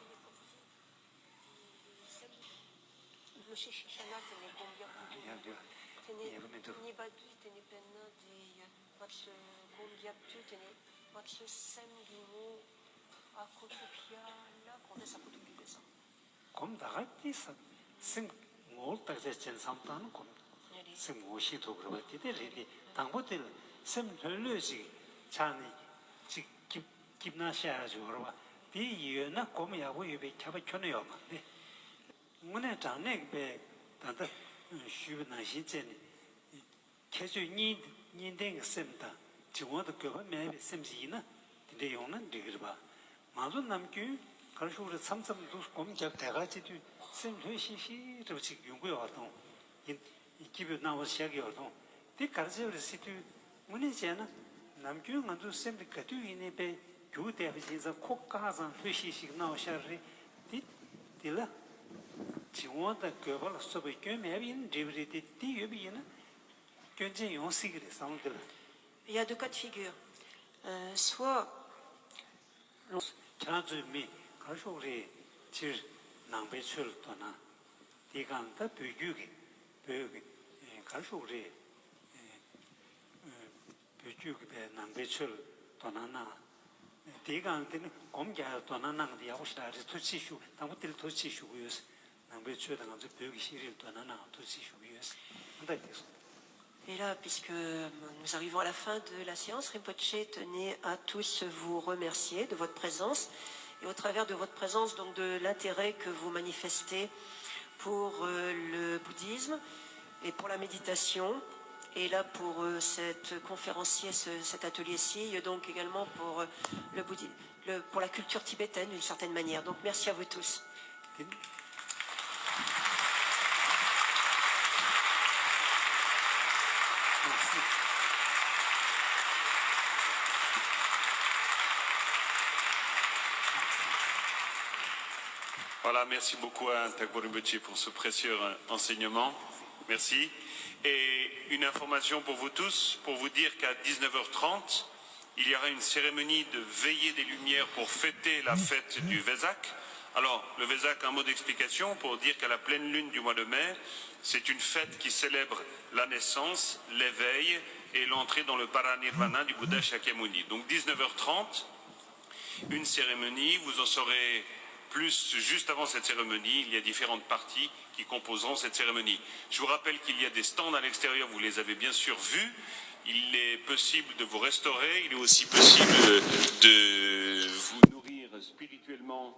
Loshi Shana tene gombyap du. ཡག་ཡོད། Tene ཡག་པོ་མི་འདུག་ཉེས་པ་དུས་དེ་ནས་དཔེར་ན་དེ་ཡོད་པར་སོ་སྒོམ་རྒྱབ་དུས་དེ་ནས་པར་སོ་སེམས་ཀྱི་ངོ་ཨ་ཁོ་ཐུག་ཡ་ལ་གོང་དེ་ས་ཁོ་ཐུག་གི་རེད་བསམ། སྒོམ་ད་ག་དེ་ས་སེམས་ངོ་བོ་བརྟག་དཔྱད་བྱས་བསམ་བཏང་ན་སྒོམ། ཡ་རེད། སེམས་ངོ་བོ་ཤེས་ཐུབ་ཀྱི་རེད་པ། དེ་དེ་རེད་དེ། དང་པོ་དེ་ལ་སེམས་ལྷོད་ལྷོད་ཅིག་ཆགས་ནས་ཅིག་སྐྱིད་སྐྱིད་སྣང་ཤར་ཡག་ཅིག་ཡོད་རེད་པ། དེ་ཡོད་ན་སྒོམ་ཡག་པོ་ཡོད་པའི་ཁྱབ་པ་ཁྱོན་ནས་ཡོད་མ་རེད། དངོས་གནས་དྲང་གནས་ཀྱི་པའི་ ད་ལྟ་ཞུས་པ་ནང་བཞིན་བྱས་ནས། ཁྱད་ཆོས་གཉིས་གཉིས་ལྡན་གྱི་སེམས་དང་འཇིགས་དངངས་དང་འགྱོད་པ་མེད་པའི་སེམས་ཤིག་ཡིན་ན་དེ་འདྲ་ཡོང་ན་འགྲིག་གི་རེད་པ། ང་ཚོ་ནམ་རྒྱུན་ག་རེ་ཞུ་དགོས་རེད། མཚམས་མཚམས་འདུག་སྒོམ་བརྒྱབ་དེ་ག་བྱེད་དུས་སེམས་ལྷོད་ཤིག་ཤིག་འདྲ་པོ་ཅིག་ཡོང་གི་ཡོད་པ་དང་། ཡིན། སྐྱིད་པོའི་སྣང་བ་ཤར་གྱི་ཡོད་པ་དང་། དེ་ག་རེ་བྱས་པ་རེད་ཟེར་དུས། དངོས་གནས་བྱས་ན་ནམ་རྒྱུན་ང་ཚོའི་སེམས་དེ་ག་དུས་ཡིན་ནའི་དཔེ་རྒྱུག་བསྡད་པ་ཡིན་ཙང་ཁོ་དཀར་ཙང་ལྷོད་ཤིག་ཤིག་སྣང་བ་ཤར་རེད། དེ་དེ་ལ་འཇིགས་དངངས་དང་འགྱོད་པ་ལ་སོགས་པའི་སྐྱོན་མེད་པ་ཡིན་ན་འགྲིག་པ་རེད་དེ། དེ་ཡོད་པ་ཡིན་ན། སྐྱོན་ཅན་ཡོང་སྲིད་ཀྱི་རེད་བསམ་བློ་འདི་ལ། Il y a deux cas de figure. Euh, soit ཁྱེད་རང་ཚོའི་མི་ག་རེ་ཞུ་དགོས་རེད། སྤྱིར་ནང་པའི་ཆོས་ལ་དོ་སྣང་། དེའི་སྒང་ད་བོད་བརྒྱུད་ཀྱི་བོད་ཀྱི་ཨེ་ག་རེ་ཞུ་དགོས་རེད། ཨེ་བོད་བརྒྱུད་ཀྱི་བའི་ནང་པའི་ཆོས་ལ་དོ་སྣང་གནང་། དེའི་སྒང་དེ་ནི་སྒོམ་རྒྱག་ཡག་དོ་སྣང་གནང་དེ་ཡག་པོ་ཞེ་དྲག་རེད། ཐུགས་རྗེ་ཆེ་ཞུ། དང་པོ་དེ་ལ་ཐུགས་རྗེ་ཆེ་ཞུ་གི་ཡོད། ནང་པའི་ཆོས་དང་ང་ཚོའི་བོད་ཀྱི་ཤེས་རིག་ལ་དོ་སྣང་གནང་བ་ཐུགས་རྗེ་ཆེ་ཞུ་གི་ཡོད། ཨ་ད་དེ་སོང་། Et là, puisque nous arrivons à la fin de la séance, Rinpoche tenait à tous vous remercier de votre présence et au travers de votre présence, donc de l'intérêt que vous manifestez pour euh, le bouddhisme et pour la méditation. Et là, pour euh, cette conférence-ci, ce- cet atelier-ci, et donc également pour euh, le bouddhi- le- pour la culture tibétaine d'une certaine manière. Donc merci à vous tous. Voilà, merci beaucoup à Tagpo Rinpoche pour ce précieux enseignement. Merci. Et une information pour vous tous, pour vous dire qu'à dix-neuf heures trente, il y aura une cérémonie de veillée des lumières pour fêter la fête du Vesak. Alors, le Vesak, un mot d'explication pour dire qu'à la pleine lune du mois de mai, c'est une fête qui célèbre la naissance, l'éveil et l'entrée dans le parinirvana du Bouddha Shakyamuni. Donc, dix-neuf heures trente, une cérémonie. Vous en saurez plus juste avant cette cérémonie. Il y a différentes parties qui composeront cette cérémonie. Je vous rappelle qu'il y a des stands à l'extérieur, vous les avez bien sûr vus. Il est possible de vous restaurer, il est aussi possible de vous nourrir spirituellement